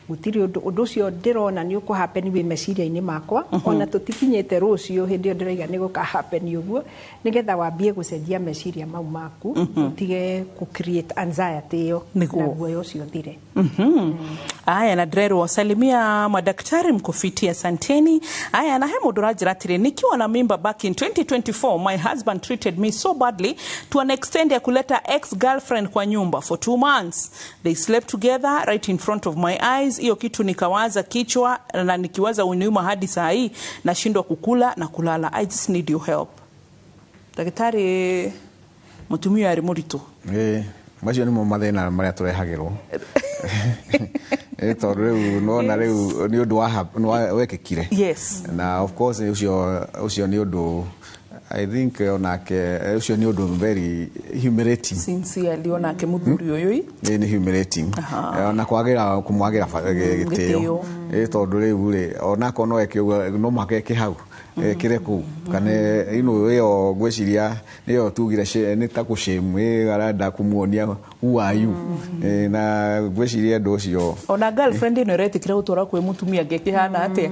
Gũtirĩ ũndũ, ũndũ ũcio ndĩrona nĩ ũkũ happen wĩ meciria-inĩ makwa, ona tũtikinyĩte rũciũ hĩndĩ ĩyo ndĩraiga nĩ gũka happen ũguo, nĩgetha wambie gũcenjia meciria mau maku, ũtige kũ create anxiety ĩyo na guoya ũcio ũthire. Aya, na ndĩrerwo salimia madaktari, mko fiti, asanteni. Aya, na he mũndũ ũranjĩra atĩrĩ, nikiwa na mimba back in 2024, my husband treated me so badly to an extent ya kuleta ex girlfriend kwa nyumba for 2 months. They slept together right in front of my eyes. Hiyo kitu nikawaza kichwa, na nikiwaza uniuma hadi saa hii nashindwa kukula na kulala. I just need your help. Daktari, mũtumia arĩ mũritũ. Ĩĩ, macio nĩmo mathĩna marĩa tũrehagĩrwo. Ĩ, tondũ rĩu nona rĩu nĩ ũndũ wekĩkire. Na of course ũcio nĩ ũndũ, I think onake ũcio nĩ ũndũ very humiliating. Sincerely, onake mũthuri ũyũ ĩ. Ĩ, nĩ humiliating. Na kwagĩra kũmwagĩra gĩtĩo. Gĩtĩo. Ĩ, tondũ rĩu rĩ, onako no eke ũguo, no mũhaka eke hau ekĩre kũu kana ĩyo ngwĩciria nĩyo tugire nĩ ta kũ-shame, ĩ, arenda kũmuonia who are you. Ĩ, na ngwĩciria ũndũ ũcio. Ona girlfriend ĩno ĩretĩkĩra gũtwarwo kwĩ mũtumia angĩ ĩkĩhana atĩa?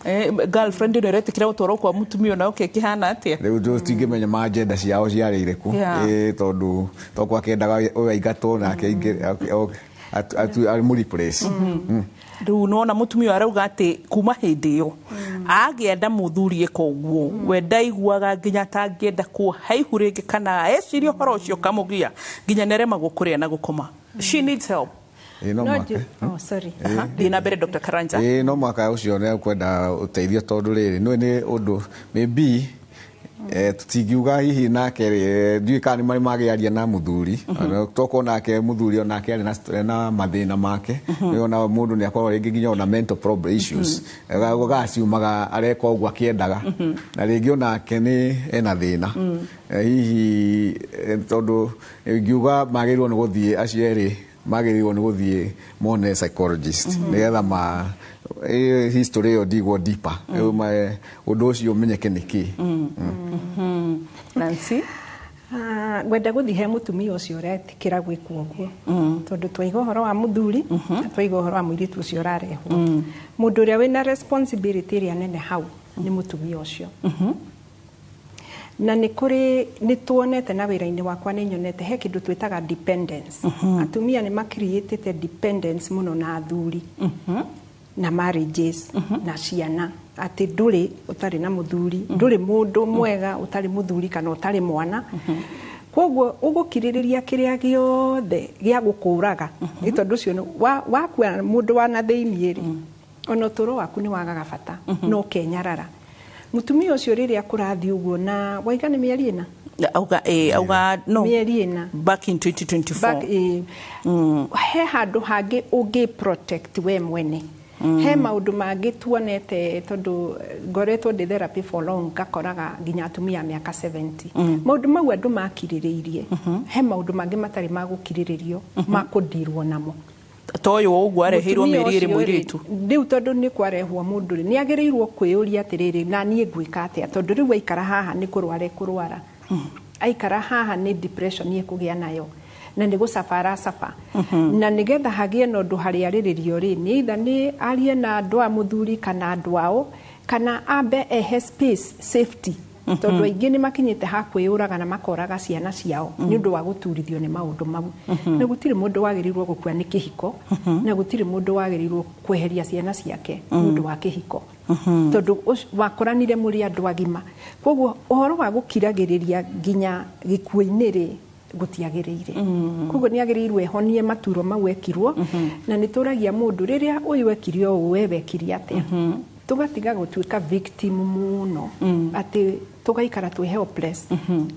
Eh, girlfriend ĩno ĩretĩkĩra gũtwarwo kwa mũtumia ona ũke ĩkĩhana atĩa? Rĩu tũtingĩmenya majenda ciao ciarĩ irĩkũ. Ĩ, tondũ tokwa akĩendaga ũyũ aingatwo nake amũ replace. Rĩu nona mũtumia ũyũ arauga atĩ kuma hĩndĩ ĩyo agĩa nda mũthuri ĩka ũguo, we ndaiguaga nginya atangĩenda kuoha ihu rĩngĩ kana eciria ũhoro ũcio kamũgia nginya nĩaremagwo kũrĩa na gũkoma. She needs help. Ĩĩ, no No mũhaka. oh, sorry. Thiĩ na mbere, Dr. Karanja. Ĩĩ, no mũhaka ũcio nĩ kwenda ũteithio, tondũ rĩrĩ nĩ ũndũ maybe tũtingiuga hihi nake rĩ, ndiũĩ kana nĩ marĩ magĩaria na mũthuri. Tokorwo nake mũthuri onake arĩ na mathĩna make. Nĩ ona mũndũ nĩ akorwo rĩngĩ nginya ona mental problem issues gaciumaga areka ũguo akĩendaga, na rĩngĩ onake nĩ ena thĩna. Hihi tondũ ingiuga magĩrĩirwo nĩ gũthiĩ, acio erĩ magĩrĩirwo nĩ gũthiĩ mone psychologist nĩgetha ma history ĩyo ndigwo deeper. Rĩu ũndũ ũcio ũmenyeke nĩ kĩ. Nancy. Ah, ngwenda gũthiĩ he mũtumia ũcio ũretĩkĩra gwĩkwo ũguo, tondũ twaiga ũhoro wa mũthuri na twaiga ũhoro wa mũirĩtu ũcio ũrarehwo. Mũndũ ũrĩa wĩna responsibility ĩrĩa nene hau nĩ mũtumia ũcio. Na nĩ kũrĩ nĩ tuonete na wĩra-inĩ wakwa, nĩ nyonete he kĩndũ twĩtaga dependence. Atumia nĩ makiriĩtĩte dependence mũno na athuri na marriages na ciana, atĩ ndũrĩ ũtarĩ na mũthuri, ndũrĩ mũndũ mwega ũtarĩ mũthuri kana ũtarĩ mwana. Koguo ũgũkirĩrĩria kĩrĩa gĩothe gĩa gũkũraga, nĩ tondũ ũcio wakua mũndũ wa na thĩiniĩ rĩ, ona ũtũũro waku nĩ wagaga bata no kenyarara. Mũtumia ũcio rĩrĩa kũrathiĩ ũguo na waiga nĩ mĩeri 4. Auga auga no. Mĩeri 4. Back in 2024. Back, he handũ hangĩ ũngĩ protect we mwene. He maũndũ mangĩ tuonete, tondũ ngoretwo ndĩ therapy for long, ngakoraga nginya atumia a mĩaka 70 maũndũ mau andũ makirĩrĩirie. He maũndũ mangĩ matarĩ ma gũkirĩrĩrio, ma kũndirwo namo. Ta ũyũ ũguo areheirwo Mũtumia mĩeri 2 ũcio rĩ, mũirĩtu. Rĩu tondũ nĩ kwarehwo mũndũ rĩ, nĩ agĩrĩirwo kwĩyũria atĩrĩrĩ, na niĩ ngwĩka atĩa? Tondũ rĩu aikara haha nĩ kũrwara ekũrwara, aikara haha nĩ depression ekũgĩa nayo na nĩ gũcabara caba. Na nĩgetha hagĩe na ũndũ harĩarĩrĩrio rĩ, nĩ either nĩ arie na andũ a mũthuri kana andũ ao, kana ambe ehe space safety, tondũ aingĩ nĩ makinyĩte ha kwĩyũraga na makoraga ciana ciao nĩ ũndũ wa gũturithio nĩ maũndũ mau. Na gũtirĩ mũndũ wagĩrĩirwo gũkua nĩ kĩhiko, na gũtirĩ mũndũ wagĩrĩirwo kweheria ciana ciake nĩ ũndũ wa kĩhiko, tondũ wakoranire mũrĩ andũ agima. Koguo ũhoro wa gũkiragĩrĩria nginya gĩkuũ-inĩ rĩ, gũtiagĩrĩire. Koguo nĩ agĩrĩirwo ehonie maturo mau ekirwo. Na nĩ tũragia mũndũ, rĩrĩa ũyũ ekire ũũ, we wekire atĩa? Tũgatiga gũtuĩka victim mũno, atĩ tũgaikara twĩ helpless,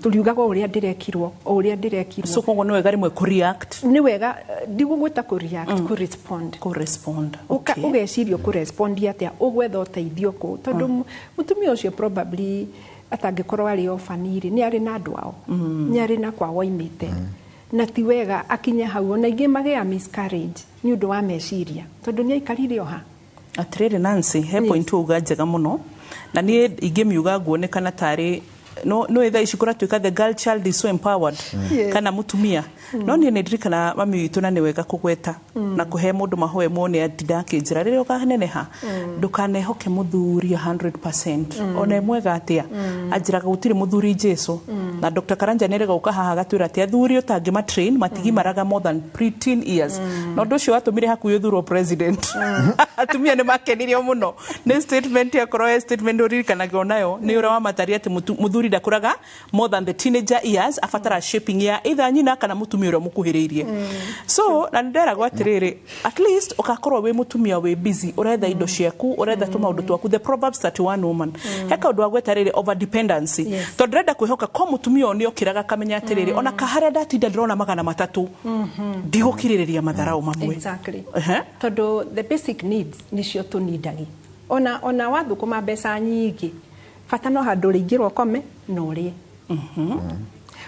tũriugaga o ũrĩa ndĩrekirwo, o ũrĩa ndĩrekirwo. So koguo nĩ wega rĩmwe kũ-react. Nĩ wega, ndigũgwĩta kũ-react, kũ-respond. Kũ-respond. Ũgeciria ũkũrespondi atĩa, ũgwetha ũteithio kũ, tondũ mũtumia ũcio probably atangĩkorwo arĩ orphan rĩ, nĩ arĩ na andũ ao, nĩ arĩ na kwao oimĩte, na ti wega akinye hau. Ona ingĩ magĩa miscarriage nĩ ũndũ wa meciria, tondũ nĩ aikarire oha. Atĩrĩrĩ Nancy, he point uga njega mũno, na niĩ ingĩmiuga nguonekana tarĩ no thaa ici kũratuĩka the girl child is so empowered kana mũtumia. No niĩ nĩ ndirikana mami witũ, na nĩ wega kũgweta na kũhe mũndũ mahoe mone atinda akĩnjĩra, rĩrĩa ũkaneneha ndũkanehoke mũthuri 100% ona ĩ mwega atĩa. Anjĩraga gũtirĩ mũthuri Jesu. Na Dr. Karanja nĩ erĩga gũka haha agatwĩra atĩ athuri ũtangĩma train matigimaraga more than pre-teen years, na ũndũ ũcio watũmire hakuhĩ ũthurwo president. Atumia nĩ makenirio mũno nĩ statement yakorwo he statement ũririkanagio nayo nĩ ũrĩa wamataria atĩ mũthuri ndakũraga more than the teenager years, abatara shaping ya either nyina kana mũtumia ũrĩa mũkuhĩrĩirie. So na nĩnderagwo atĩrĩrĩ, at least ũgakorwo wĩ mũtumia wĩ busy, ũretha indo ciaku, ũretha tũmaũndũ twaku. The Proverbs 31 woman, he kaũndũ wagweta rĩrĩ, over dependency, tondũ ndĩrenda kwĩhoka ko mũtumia ũyũ nĩ okĩraga akamenya atĩrĩrĩ, ona kaharĩa ndatinda ndĩrona 300, ndigũkirĩrĩria matharaũ mamwe. Exactly. Tondũ the basic needs nĩcio tũnindagi. Ona wathũkũma mbeca nyingĩ, bata no handũ ũrĩingĩra ũkome na ũrĩe.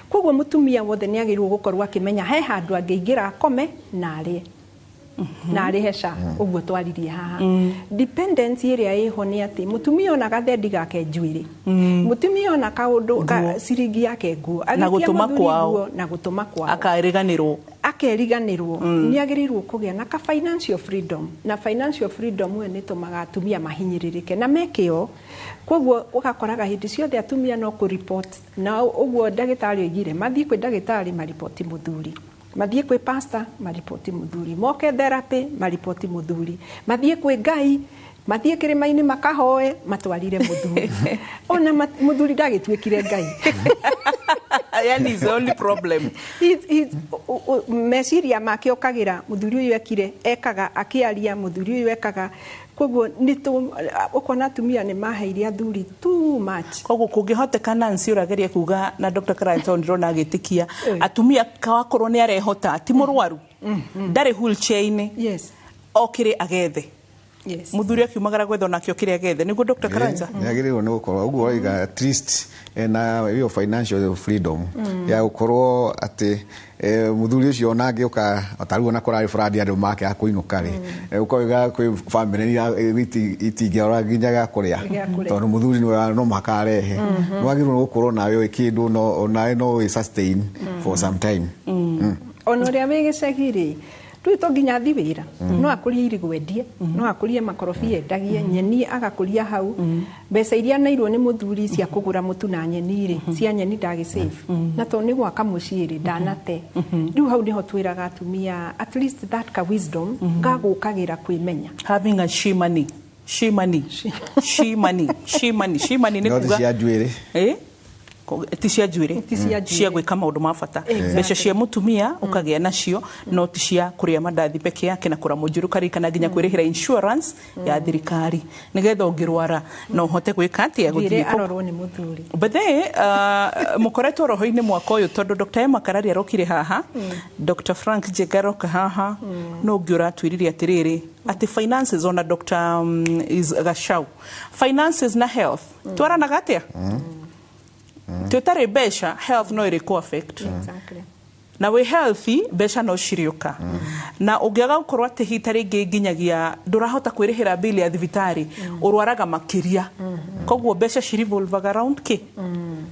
Koguo mũtumia wothe nĩ agĩrĩirwo gũkorwo akĩmenya he handũ angĩingĩra akome na arĩe na arĩhe SHA. Ũguo twaririe haha, dependency ĩrĩa ĩho nĩ atĩ mũtumia ona gathendi gake njuĩrĩ, mũtumia ona kaũndũ ka Nguo. ciringi yake nguo Na agĩtia gũtũma mũthuri kwao. nguo na gũtũma kwao. Akariganĩrwo. Akeriganĩrwo. Nĩ agĩrĩirwo kũgĩa na ka financial freedom, na financial freedom ĩyo nĩ ĩtũmaga atumia mahinyĩrĩrĩke na mekĩo. Koguo ũgakoraga hĩndĩ ciothe atumia no kũ-report, na ũguo ndagĩtarĩ oigire mathiĩ kwĩ ndagĩtarĩ maripoti mũthuri, mathiĩ kwĩ pastor maripoti mũthuri, moke therapy maripoti mũthuri, mathiĩ kwĩ Ngai. Mathiĩ kĩrĩma-inĩ makahoe matwarire mũthuri. Ona mũthuri ndagĩtuĩkire Ngai. Yani is the only problem. Meciria make okagĩra mũthuri ũyũ ekire ekaga akĩaria mũthuri ũyũ ekaga koguo ũkona atumia nĩ maheire athuri too much. Koguo kũngĩhoteka Nancy ũrageria kuga na Dr. Karanja ndĩrona agĩtĩkia atumia kawakorwo nĩ arehota ti mũrwaru ndarĩ wheelchair-inĩ yes okĩrĩ agethe. Yes. Muthuri akiumagara gwetha onake okĩrĩ agethe nĩguo Dr. Karanja nĩagĩrĩirwo nĩ gũkorwo ũguo waiga at least ena hiyo financial freedom ya gũkorwo atĩ muthuri ũcio ona angĩũka tarĩu ona kũrarĩ brandi andũ make a kũinũka rĩ ũkoiga kwĩ bamĩrĩ itingĩora nginya gĩa kũrĩa tondũ muthuri no mũhaka arehe. Nĩwagĩrĩirwo nĩ gũkorwo nawe ũĩ kĩndũ onawe no wĩ sustain for some time. Ona ũrĩa wĩ gĩcagi rĩ rĩu to nginya athi wĩra no akũrie irigũ endie no akũrie makorobia endagie nyeni agakũria hau mbeca iria anairwo nĩ mũthuri cia kũgũra mũtu na nyeni rĩ cia nyeni ndagĩ save na to nĩ gwaka mũciĩ rĩ ndanate. Rĩu hau nĩho twĩraga atumia at least that ka wisdom gagũkagĩra kwĩmenya. Having a she money she money she money she money she money nĩ kuga cia njuĩrĩ ti cia njuĩrĩ cia gwĩka maũndũ ma bata. Mbeca cia mũtumia ũkagĩa nacio no ti cia kũrĩa mandathi peke yake na kũra mũnjũrũ karikana nginya kwĩrĩhĩra insurance ya thirikari nĩgetha ũngĩrwara no ũhote gwĩka atĩa gũthiĩ arorwo nĩ mũthuri. But mũkoretwo roho-inĩ mwaka ũyũ tondũ Dr. Emma Karari arokire haha Dr. Frank Njenga aroka haha no ũngĩ ũratwĩrire atĩrĩrĩ atĩ finances ona Dr. Gachau finances na health twaranaga atĩa? Ti ũtarĩ mbeca health no ĩrĩkũ affect. Exactly. Na wĩ healthy mbeca no cirĩũka. Na ũngĩaga gũkorwo atĩ hita rĩngĩ nginyagia ndũrahota kwĩrĩhĩra bill ya thibitarĩ ũrwaraga makĩria. Koguo mbeca ci revolve around kĩ?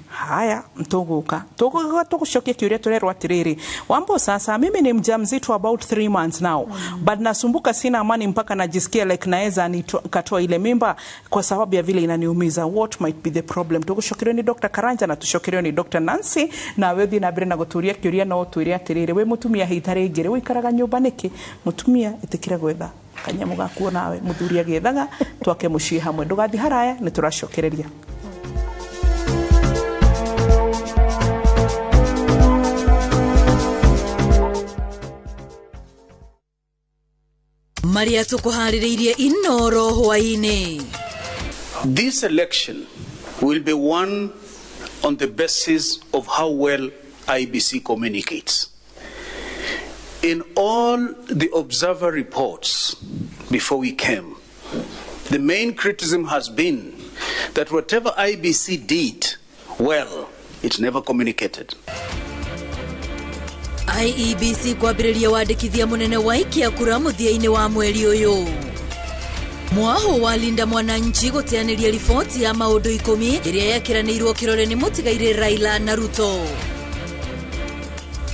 Haya tũgũka tũgũcokia kĩũria tũrerwo atĩrĩrĩ Wambo sasa mimi ni mjamzito about 3 months now but nasumbuka sina amani mpaka najisikia like naeza nikatoa ile mimba kwa sababu ya vile inaniumiza. What might be the problem? Tũgũcokerio ni Dr. Karanja na tũcokerio ni Dr. Nancy na we thiĩ na mbere na gũtũria kĩũria no twĩre atĩrĩrĩ wĩ mũtumia hita rĩngĩ rĩ ũikaraga nyũmba nĩkĩ? Mũtumia ĩtĩkĩra gwetha kanyamũ gakuo nawe mũthuri agĩethaga twake mũciĩ hamwe ndũgathiĩ haraya nĩ tũracokereria. Maria tũkũharĩrĩirie Inoro hwaĩ-inĩ. This election will be won on the basis of how well IBC communicates. In all the observer reports before we came, the main criticism has been that whatever IBC did, well, it never communicated. IEBC kwambĩrĩria wandĩkithia mũnene wa ikia kura mũthia-inĩ wa mweri ũyũ. Mwaho wa Linda Mwananchi gũteanĩria riboti ya maũndũ 10 ĩrĩa yekĩranĩirwo kĩrore nĩ mũtigairĩ Raila na Ruto.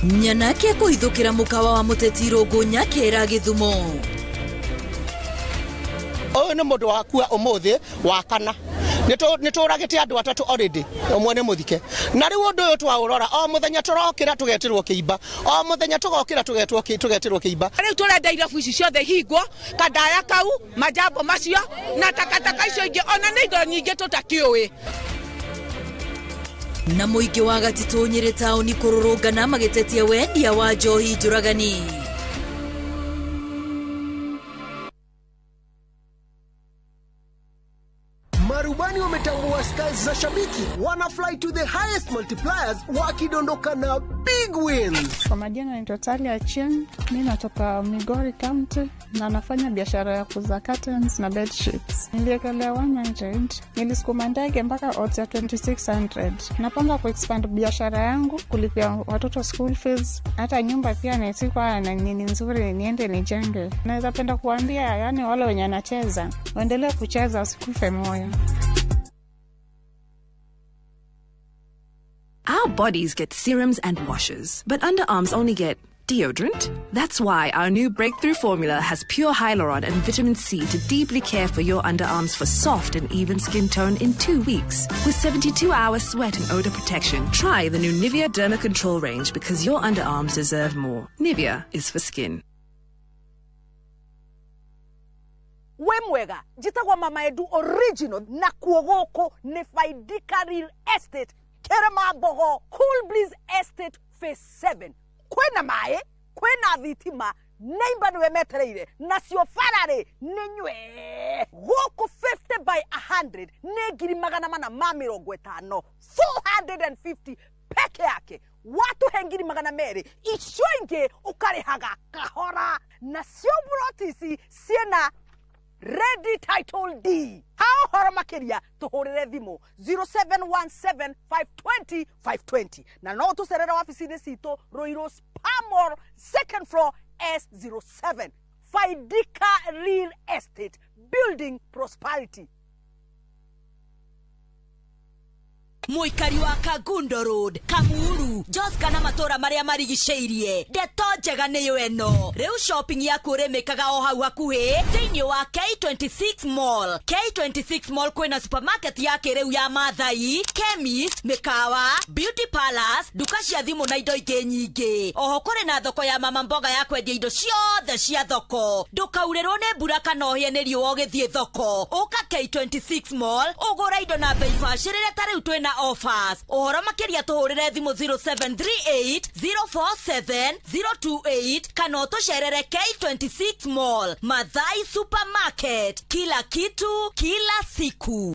Nyanake kũhithũkĩra mũkawa wa mũteti Rũngũ Nyakera Gĩthumo. Ũyũ nĩ mũndũ wakua ũmũthĩ wa kana nĩ tũragĩte andũ atatũ already ũmwe nĩ mũthike na rĩu ũndũ ũyũ twaũrora o mũthenya tũrokĩra tũgetĩrwo kĩimba o mũthenya tũgokĩra tũgetĩrwo kĩimba. Rĩu tũrenda irabu ici ciothe hingwo kandaya kau majambo macio na takataka icio ingĩ ona nĩ indo nyingĩ tũtakĩũĩ. Na mũingĩ wa Gatitũ Nyĩrĩ taũni kũrũrũngana magĩtetia wendia wa njohi njũragani. Marubani wametambua styles za shabiki, wana fly to the highest multipliers wakidondoka na big wins. Kwa majina naitwa Talia Achieng, mimi natoka Migori County na nafanya biashara ya kuuza curtains na bed sheets. Niliekelea 100, nilisukuma ndege mpaka odds ya 2600. Napanga kuexpand biashara yangu, kulipia watoto school fees, hata nyumba pia naisikuwa na nini nzuri niende nijenge. Naweza penda kuambia yani wale wenye wanacheza, waendelee kucheza wasikufe moyo. Our bodies get serums and washes, but underarms only get deodorant. That's why our new breakthrough formula has pure hyaluron and vitamin C to deeply care for your underarms for soft and even skin tone in 2 weeks. With 72-hour sweat and odor protection, try the new Nivea Derma Control range because your underarms deserve more. Nivea is for skin. Wĩ mwega, njĩtagwo Mama Edu Original, na kuo gũkũ nĩ Faidika Real Estate, Kĩrĩma Cool Breeze Estate Phase 7. Kwĩna maĩ, kwĩna thitima, neighbor nĩwe metereire, nacio bararĩ nĩ nywe. Gũkũ 50 by 100 nĩ 450,000, 450 peke yake. Watuhe 200,000, icio ingĩ ũkarĩhaga kahora. Nacio ploti ici ciĩna ready title deed. Ha ũhoro makĩria tũhũrĩre thimũ 0717 520 520, na no tũcerere wabici-inĩ citũ Ruiru Spamall, second floor, S07. Faidika Real Estate, building prosperity. Mũikari wa Kangundo Road, Kamuru, Joska na matũra marĩa marigicĩirie, ndeto njega nĩyo ĩno. Rĩu shopping yaku ũrĩmĩkaga o hau hakuhĩ thĩinĩ wa K26 Mall. K26 Mall kwĩna supermarket ya kĩrĩu ya Mathai, chemist, mĩkawa, beauty palace, nduka cia thimũ na indo ingĩ nyingĩ. Oho kũrĩ na thoko ya mama mboga ya kwendia indo ciothe cia thoko. Ndũkaurĩrwo nĩ mbura kana ũhĩe nĩ riũa ũgĩthiĩ thoko. Ũka K26 Mall ũgũre indo na bei bacĩrĩre, ta rĩu twĩna offers. Ũhoro makĩria tũhũrĩre thimũ 0738 047 028 kana ũtũcerere K26 Mall, Mathai Supermarket, kila kitu kila siku.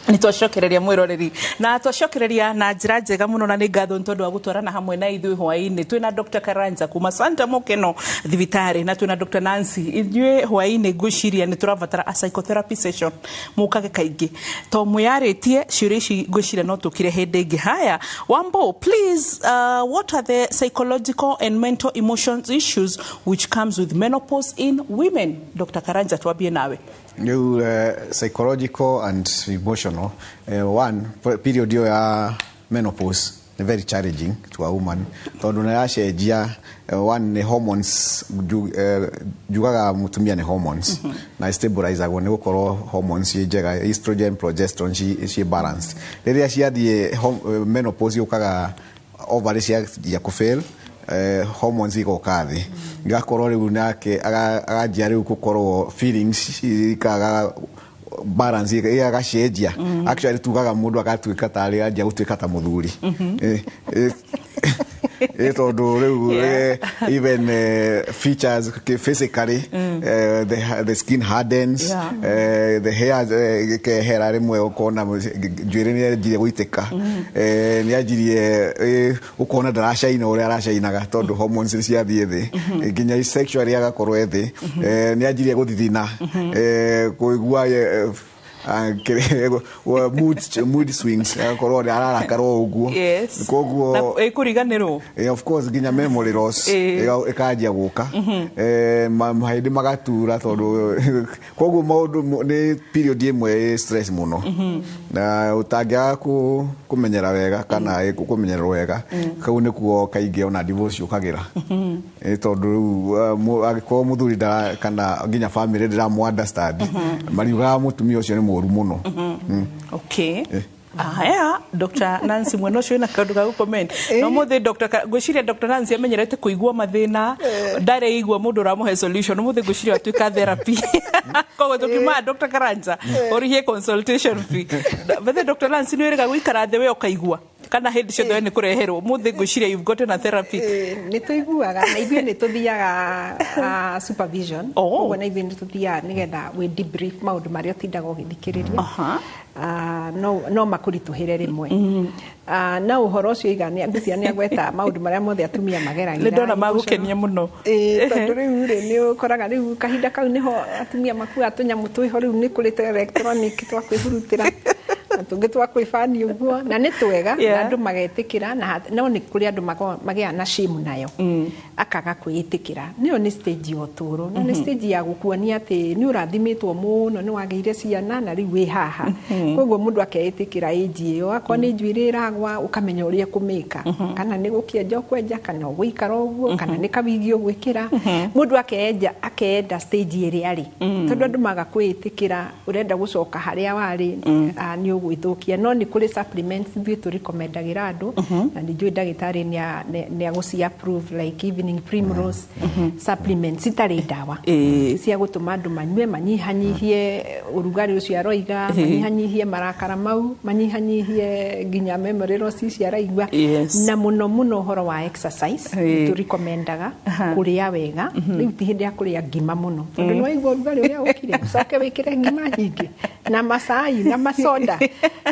Nĩ twacokereria mwĩroreri, na twacokereria na njĩra njega mũno, na nĩ ngatho nĩ tondũ wa gũtwarana hamwe na ithuĩ hwaĩ-inĩ. Twĩna Dr. Karanja kuma Santa Mokeno thibitarĩ, na twĩna Dr. Nancy. Ithuĩ hwaĩ-inĩ ngwĩciria nĩ tũrabatara a psychotherapy session, mũkage kaingĩ to mwĩyarĩtie ciũria ici, ngwĩciria no tũkire hĩndĩ ĩngĩ. Haya, Wambo, please, what are the psychological and mental emotions issues which comes with menopause in women? Dr. Karanja, twambie nawe. Rĩu psychological and emotional, one period ĩyo ya menopause nĩ very challenging to a woman, tondũ nĩ yacenjia. One nĩ hormones, njugaga mũtumia nĩ hormones, na stabilizagwo nĩ gũkorwo hormones ciĩ njega, estrogen, progesterone ciĩ balanced. Rĩrĩa ciathiĩ menopause yũkaga, ovary cianjia kũfail, hormones igoka thĩ, igakorwo rĩu nake aganjia rĩu gũkorwo feelings ikaga balance, agacenjia. Actually tugaga mũndũ agatuĩka tarĩ anjia gũtuĩka ta mũthuri. Tondũ rĩu even features physically, the skin hardens, the hair ĩkehera, rĩmwe ũkona njuĩrĩ nĩ yanjirie gũitĩka, nĩ yanjirie ũkona ndaracaina ũrĩa aracainaga, tondũ hormones nĩ ciathiĩ thĩ. Nginya sexually agakorwo e thĩ. Nĩ yanjirie gũthithina, kũigua mood swings, agakorwo nĩ ararakara o ũguo. Koguo Na ĩkũriganĩrwo. Of course nginya memory loss ĩkanjia gũka. Mahĩndĩ magatura, tondũ koguo maũndũ nĩ period ĩmwe ĩ stress mũno, na ũtangĩaga kũmenyera wega kana kũmenyererwo wega, kau nĩkuo kaingĩ ona divorce yũkagĩra. Tondũ rĩu angĩkorwo mũthuri ndara kana nginya family ndĩramũ understand, mariugaga mũtumia ũcio nĩ mũru mũno. Okay. Aya, Dr. Nancy, mwena ũcio wĩna kaũndũ ga gũcomment? No mũthĩ Dr. Ngwĩciria Dr. Nancy amenyerete kũigua mathĩna, ndarĩ igua mũndũ ũramũhe solution. Ũmũthĩ ngwĩciria watuĩka therapy, koguo tũkiumaga Dr. Karanja ũrĩhie consultation fee. Bethe Dr. Nancy, nĩ wĩrĩga gũikara thĩ we ũkaigua kana hĩndĩ ciothe we nĩ kũreherwo? Ũmũthĩ ngwĩciria you've gotten a therapy. Nĩ tũiguaga, na ithuĩ nĩ tũthiaga supervision. Koguo na ithuĩ nĩ tũthiaga nĩgetha wĩ debrief maũndũ marĩa ũtindaga ũgĩthikĩrĩria. No makũritũhĩre rĩmwe. Na ũhoro ũcio iga nĩ ngwĩciria nĩ agweta maũndũ marĩa mothe atumia mageragĩra. Nĩ ndona magũkenia mũno. Ĩĩ, tondũ rĩu rĩ, nĩ ũkoraga rĩu kahinda kau nĩho atumia makuaga tũnyamũ twĩho, rĩu nĩ kũrĩ twa electronic twa kwĩhurutĩra na tũngĩ twa kwĩbani ũguo, na nĩ twega na andũ magetĩkĩra, na no nĩ kũrĩ andũ magĩaga na shame nayo, akaga kwĩĩtĩkĩra. Nĩyo nĩ stage ya ũtũũro, na nĩ stage ya gũkuonia atĩ nĩ ũrathimĩtwo mũno, nĩ wagĩire ciana na rĩu wĩ haha. Koguo mũndũ akeĩtĩkĩra age ĩyo, akorwo nĩ njuĩrĩ ĩragwa, ũkamenya ũrĩa ũkũmĩka, kana nĩ gũkĩenja ũkwenja, kana ũgũikara ũguo, kana nĩ kawigi ũgwĩkĩra. Mũndũ akeenja, akeenda stage ĩrĩa arĩ, tondũ andũ maga kwĩĩtĩkĩra, ũrenda gũcoka harĩa warĩ, nĩ gwĩthũkia. No nĩ kũrĩ supplements ithuĩ tũrecommendagĩra andũ, na nĩ njũĩ ndagĩtarĩ nĩ agũci approve, like evening primrose supplements itarĩ ndawa cia gũtũma andũ manyue, manyihanyihie ũrugarĩ ũcio aroiga, manyihanyihie marakara mau, manyihanyihie nginya memory loss ici araigua. Na mũno mũno ũhoro wa exercise nĩ tũrecommendaga, kũrĩa wega. Rĩu ti hĩndĩ ya kũrĩa ngima mũno, tondũ nĩ waigua ũrugarĩ ũrĩa ũkire, ũcoke wĩkĩre ngima nyingĩ na macai na macoda.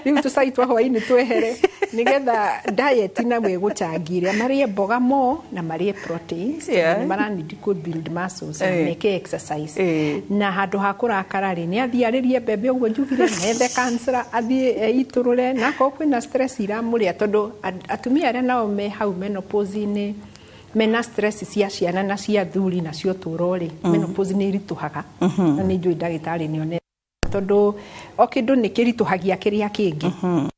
Rĩu tũcai twa hwaĩ-inĩ twehere, nĩgetha diet nawe ĩgũcangĩre marĩe mboga mo na marĩe proteins, tondũ nĩ maranidi kũ build muscles na meke exercise. Na handũ ha kũrakara rĩ, nĩ athiĩ arĩrie mbembe ũguo njugire, na ethe counselor, athiĩ eitũrũre, na akorwo kwĩna stress iramũrĩa, tondũ atumia arĩa nao me hau menopause-inĩ mena stress cia ciana na cia thuri na cia ũtũũro rĩ, menopause nĩ iritũhaga. Na nĩ njũĩ ndagĩtarĩ nĩ one, tondũ o kĩndũ nĩ kĩritũhagia kĩrĩa kĩngĩ.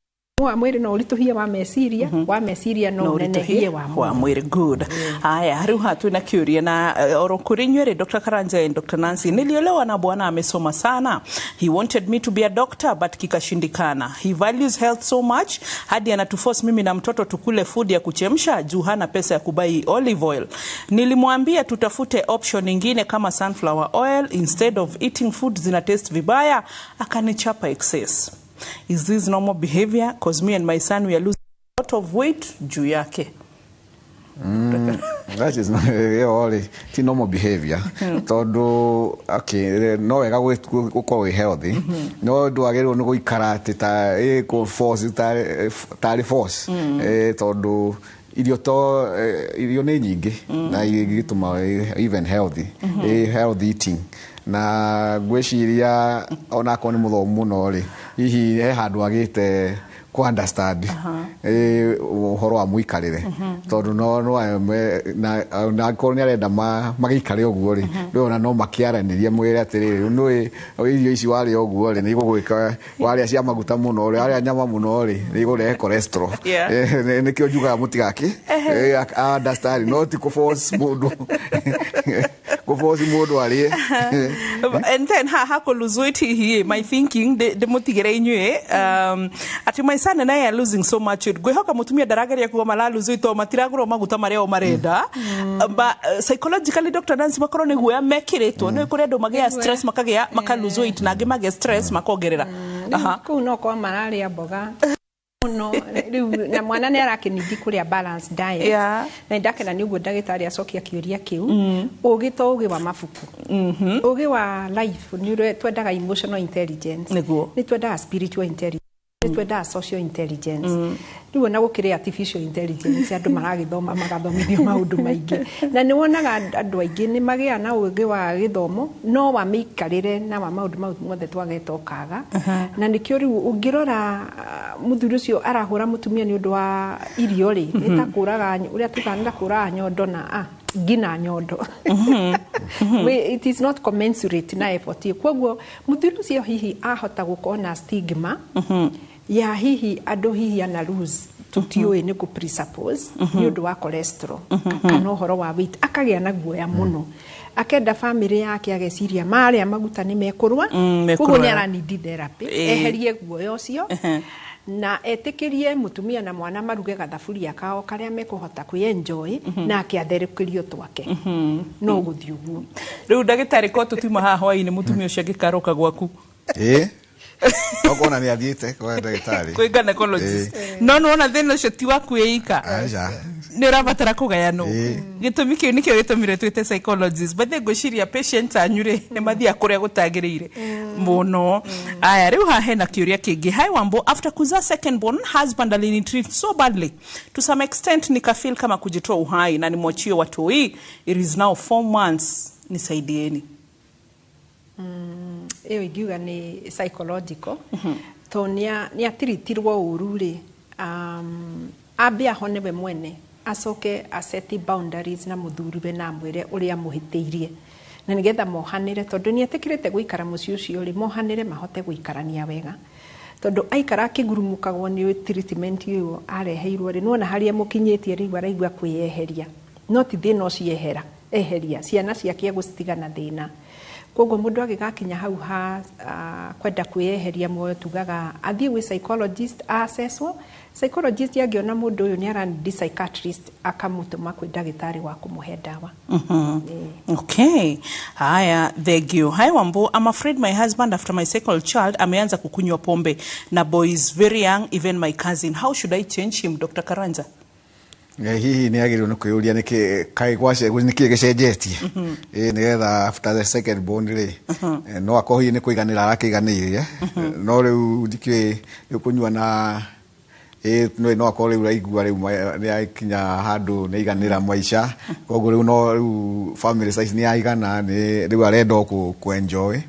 Wa mwĩrĩ no ũritũhie wa meciria, wa meciria no ũnenehie wa wa mwĩrĩ. Good. Haya, rĩu haha twĩna kĩũria na oro kũrĩ inyuĩ, Dr. Karanja and Dr. Nancy. Niliolewa na bwana amesoma sana. He wanted me to be a doctor, but kikashindikana. He values health so much hadi anatuforce mimi na mtoto tukule food ya kuchemsha juu hana pesa ya kubuy olive oil. Nilimwambia tutafute option nyingine kama sunflower oil instead of eating food zina taste vibaya, akanichapa excess. Is this normal behavior? 'Cause me and my son, we are losing a lot of weight juu yake. That is not, ĩyo rĩ ti normal behavior, tondũ okay, no wega gũkorwo wĩ healthy, no ndwagĩrĩirwo nĩ gũikara atĩ ta kũ force tarĩ force, tondũ irio to irio nĩ nyingĩ na igĩtũma even healthy, healthy eating. Na ngwĩciria onakorwo nĩ mũthomu mũno rĩ, hihi he handũ agĩte ku understand ũhoro wa mũikarĩre, tondũ no na akorwo nĩ arenda magĩikare ũguo rĩ, rĩu ona no makĩaranĩrie, mwĩre atĩrĩrĩ, nũĩ irio ici warĩa ũguo rĩ, nĩ igũgwĩka, warĩa cia maguta mũno rĩ, warĩa nyama mũno rĩ, nĩ igũrehe cholesterol. Nĩkĩo njugaga mũtigakĩ understand, no ti kũ force mũndũ, kũ force mũndũ arĩe. And then ha hako lose weight hihi, my thinking, ndĩmũtigĩre inyuĩ, ati my son and I are losing so much weight. Ngwĩhoka mũtumia ndarageria kuga mara lose weight tondũ matiragũrwo maguta marĩa o marenda. But psychologically, Dr. Nancy, makorwo nĩ guoya mekĩrĩtwo, nĩ kũrĩ andũ magĩa stress makagĩa maka lose weight, na angĩ magĩa stress makongerera. Kũu no korwo mararĩa mboga mũno rĩu, na mwana nĩ arakĩnindi kũrĩa balanced diet. Na ndakena nĩ ũguo ndagĩtarĩ acokia kĩũria kĩu. Ũgĩ to ũgĩ wa mabuku, ũgĩ wa life nĩ ũrĩa twendaga, emotional intelligence, nĩ twendaga spiritual intelligence, nĩ twendaga social intelligence. Rĩu ona gũkĩrĩ artificial intelligence, andũ maragĩthoma magathomithio maũndũ maingĩ, na nĩ wonaga andũ aingĩ nĩ magĩa na ũgĩ wa gĩthomo, no wa mĩikarĩre na wa maũndũ mau mothe twageta ũkaga. Na nĩkĩo rĩu ũngĩrora, mũthuri ũcio arahũra mũtumia nĩ ũndũ wa irio rĩ, nĩ ta kũraga, ũrĩa tugaga, nĩ ta kũraga nyondo na ngina nyondo. It is not commensurate na effort ĩyo. Koguo mũthuri ũcio hihi ahota gũkorwo na stigma ya hihi andũ, hihi ana lose, tutiũĩ, nĩ kũ presuppose nĩ ũndũ wa cholesterol kana ũhoro wa weight, akagĩa na guoya mũno, akenda family yake, ageciria marĩa maguta nĩ mekũrũa. Koguo nĩ mekũrũa. Aranindi therapy eherie guoya ũcio na etĩkĩrie mũtumia na mwana maruge gathaburia kao karĩa mekũhota kwĩ-enjoy, nake atherũkĩrio twake, no gũthiĩ ũguo. Rĩu ndagĩtarĩ, ko tũtiuma haha hwaĩ-inĩ, mũtumia ũcio angĩkaroka gwaku? Ĩĩ, okona nĩ athiĩte kwa ndagĩtarĩ. Kwĩ gynecologist, no nĩwona thĩna ũcio ti waku wĩika. Aca. Nĩ ũrabatara kũgayanwo. Gĩtũmi kĩu nĩkĩo gĩtũmire twĩte psychologist, but ngwĩciria patient anyu rĩ, nĩ mathiaga kũrĩa gũtagĩrĩire mũno. Aya, rĩu haha hena kĩũria kĩngĩ. Hi Wambo, after kuzaa second born, husband alinitreat so badly to some extent nikafeel kama kujitoa uhai na nimwachie watoi. It is now 4 months, nisaidieni. Ĩyo ingiuga nĩ psychological, to nĩ atiritirwo ũru rĩ, ambe ahone we mwene, acoke aseti boundaries na mũthuriwe na amwĩre ũrĩa amũhĩtĩirie, na nĩgetha mohanĩre, tondũ nĩ etĩkĩrĩte gũikara mũciĩ ũcio rĩ, mohanĩre mahote gũikarania wega, tondũ aikara akĩgurumũkagwo nĩ treatment ĩyo areheirwo rĩ, nĩwona harĩa mũkinyĩtie rĩu araigua kwĩyeheria, no ti thĩna ũcio ehera, eheria ciana ciake egũcitiga na thĩna. Koguo mũndũ agĩgakinya hau ha kwenda kwĩyeheria muoyo, tugaga athiĩ gwĩ psychologist assesswo. Psychologist angĩona mũndũ ũyũ nĩ ara-need psychiatrist, akamũtũma kwĩ ndagĩtarĩ wa kũmũhe ndawa. Okay. Haya, thank you. Hi Wambo, I'm afraid my husband after my second child ameanza kukunywa pombe na boy is very young, even my cousin. How should I change him, Dr. Karanja? Hihi nĩ agĩrĩirwo nĩ kwĩyũria nĩkĩ kaĩ nĩkĩ gĩcenjetie, nĩgetha after the second born rĩ, no akorwo hihi nĩ kũiganĩra arakĩiganĩire, no rĩu ndikĩũĩ rĩu kũnyua na no akorwo rĩu raigua rĩu nĩ akinya handũ nĩ aiganĩra maica, koguo rĩu no rĩu family size nĩ yaigana, nĩ rĩu arenda o kũ enjoy.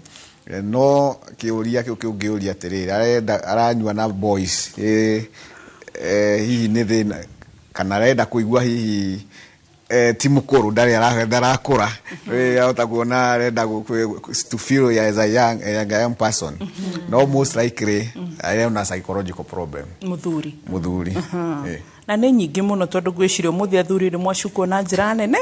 No kĩũria kĩu kĩũngĩũria atĩrĩrĩ, arenda aranyua na boys, hihi nĩ thĩna kana arenda kũigua hihi ti mũkũrũ, ndarĩ ndarakũra, ahota kuona arenda to feel as a young person, no most likely arena psychological problem. Muthuri. Muthuri. Na nĩ nyingĩ mũno, tondũ ngwĩciria ũmũthĩ athuri nĩ mwacukwo na njĩra nene.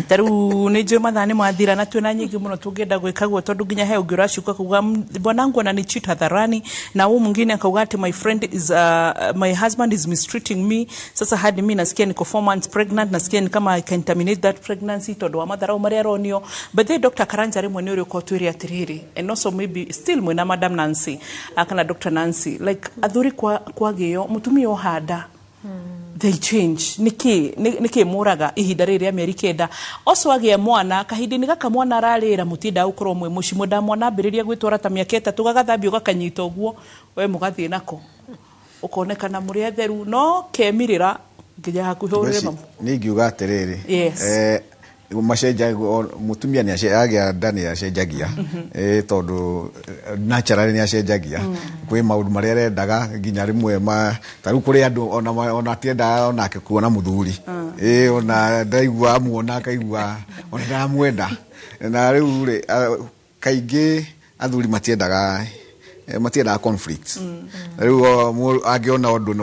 Ta rĩu nĩ njũĩ mathaa nĩ mathira na twĩna nyingĩ mũno tũngĩenda gwĩka guo, tondũ nginya he ũngĩ ũracuka kuga, "Bwanangu ananicheat hadharani," na huu mwingine akauga ati, "My friend is my husband is mistreating me, sasa hadi mi nasikia niko 4 months pregnant, nasikia ni kama I can terminate that pregnancy tondũ wa matharau marĩa aronio." But then Dr. Karanja, rĩmwe nĩ ũrĩ ũkorwo twĩre atĩrĩrĩ, and also maybe still mwĩna Madam Nancy kana Dr. Nancy, like athuri kwagĩo mũtumia ũhanda, they change. Niki niki mũraga ihinda rĩrĩ rĩa mĩeri 9 oco agĩe mwana, kahinda-inĩ gaka mwana ararĩra, mũtiendaga gũkorwo mwĩ mũciĩ, mwendaga mwana ambĩrĩria gwĩtwara ta mĩaka 3, gagathambio, gakanyita ũguo, we mũgathiĩ nako ũkonekana mũrĩ atheru, no kemirĩra nginya hakuhĩ ũrĩre mamu. Nĩ ingiuga atĩrĩrĩ, macenjagia, mũtumia nĩ agĩa nda nĩ acenjagia, tondũ naturally nĩ acenjagia kwĩ maũndũ marĩa arendaga, nginya rĩmwe ma ta rĩu kũrĩ andũ ona atiendaga onake kuona mũthuri, ona ndaigua amuona akaigua ona ndaramwenda. Na rĩu rĩ, kaingĩ athuri matiendaga conflict. Rĩu angĩona ũndũ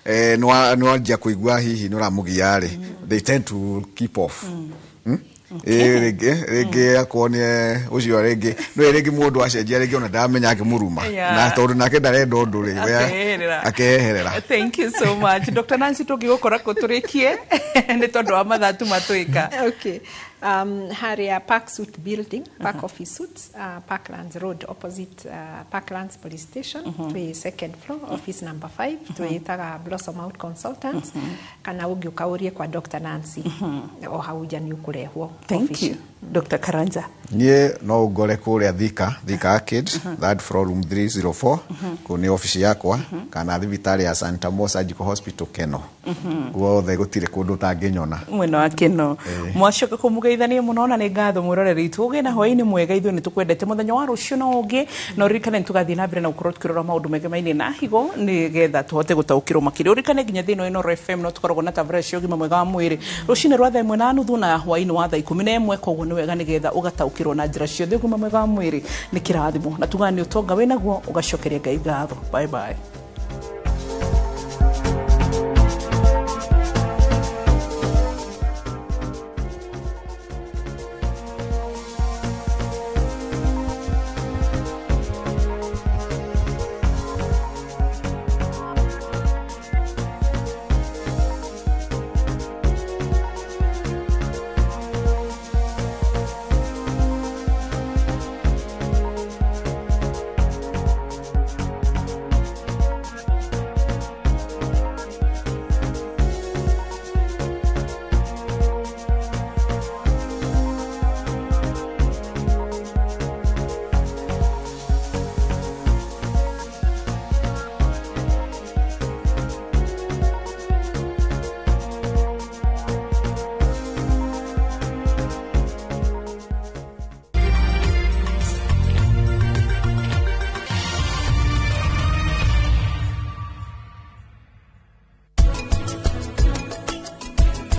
nĩ wanjia kũigua hihi nĩ ũramũgia rĩ, they tend to keep off. Rĩngĩ akorwo nĩ ũcio, rĩngĩ no rĩngĩ mũndũ acenjia, rĩngĩ ona ndaramenya akĩmũruma, na tondũ nake ndarenda ũndũ rĩ, we Akeherera. Akeherera. Thank you so much, Dr. Nancy. Tũngĩgũkora kũ tũrĩkie nĩ tondũ wa mathaa tu matwĩka? Okay. Harĩa Park Suite Building, Park Office Suites, Parklands Road, opposite Parklands Police Station, twĩ second floor, office number 5, twĩtaga Blossom Out Consultants, kana ũngĩũka ũrie kwa Dr. Nancy, o hau nja nĩ ũkũrehwo. Thank office. you, Dr. Karanja. Niĩ no ngore kũrĩa Thika, Thika Arcade, third floor, room 304, kũu nĩ ofici yakwa, kana thibitarĩ ya Santa Mo Surgical Hospital, Keno. Guothe gũtirĩ kũndũ ũtangĩnyona. Mwena wa Keno. Mwacoka kũmũgeithania mũno, na nĩ ngatho mwĩroreri witũ. Ũgĩe na hwaĩ-inĩ mwega, ithuĩ nĩ tũkwendete. Mũthenya wa rũciũ no ũngĩ, na ũririkane nĩ tũgathiĩ na mbere na gũkorwo tũkĩrora maũndũ megemainie na higo nĩgetha tũhote gũtaũkĩrwo makĩria. Ũririkane nginya thĩinĩ wa Inooro FM no tũkoragwo na tabarĩra cia ũgima mwega wa mwĩrĩ rũcinĩ rwa thaa 1:30 na hwaĩ-inĩ wa thaa 11. Koguo nĩ wega nĩgetha ũgataũkĩrwo na njĩra ciothe. Ũgima mwega wa mwĩrĩ nĩ kĩrathimo, na tugaga nĩ ũtonga wĩnaguo, ũgacokeria Ngai ngatho. Bye bye.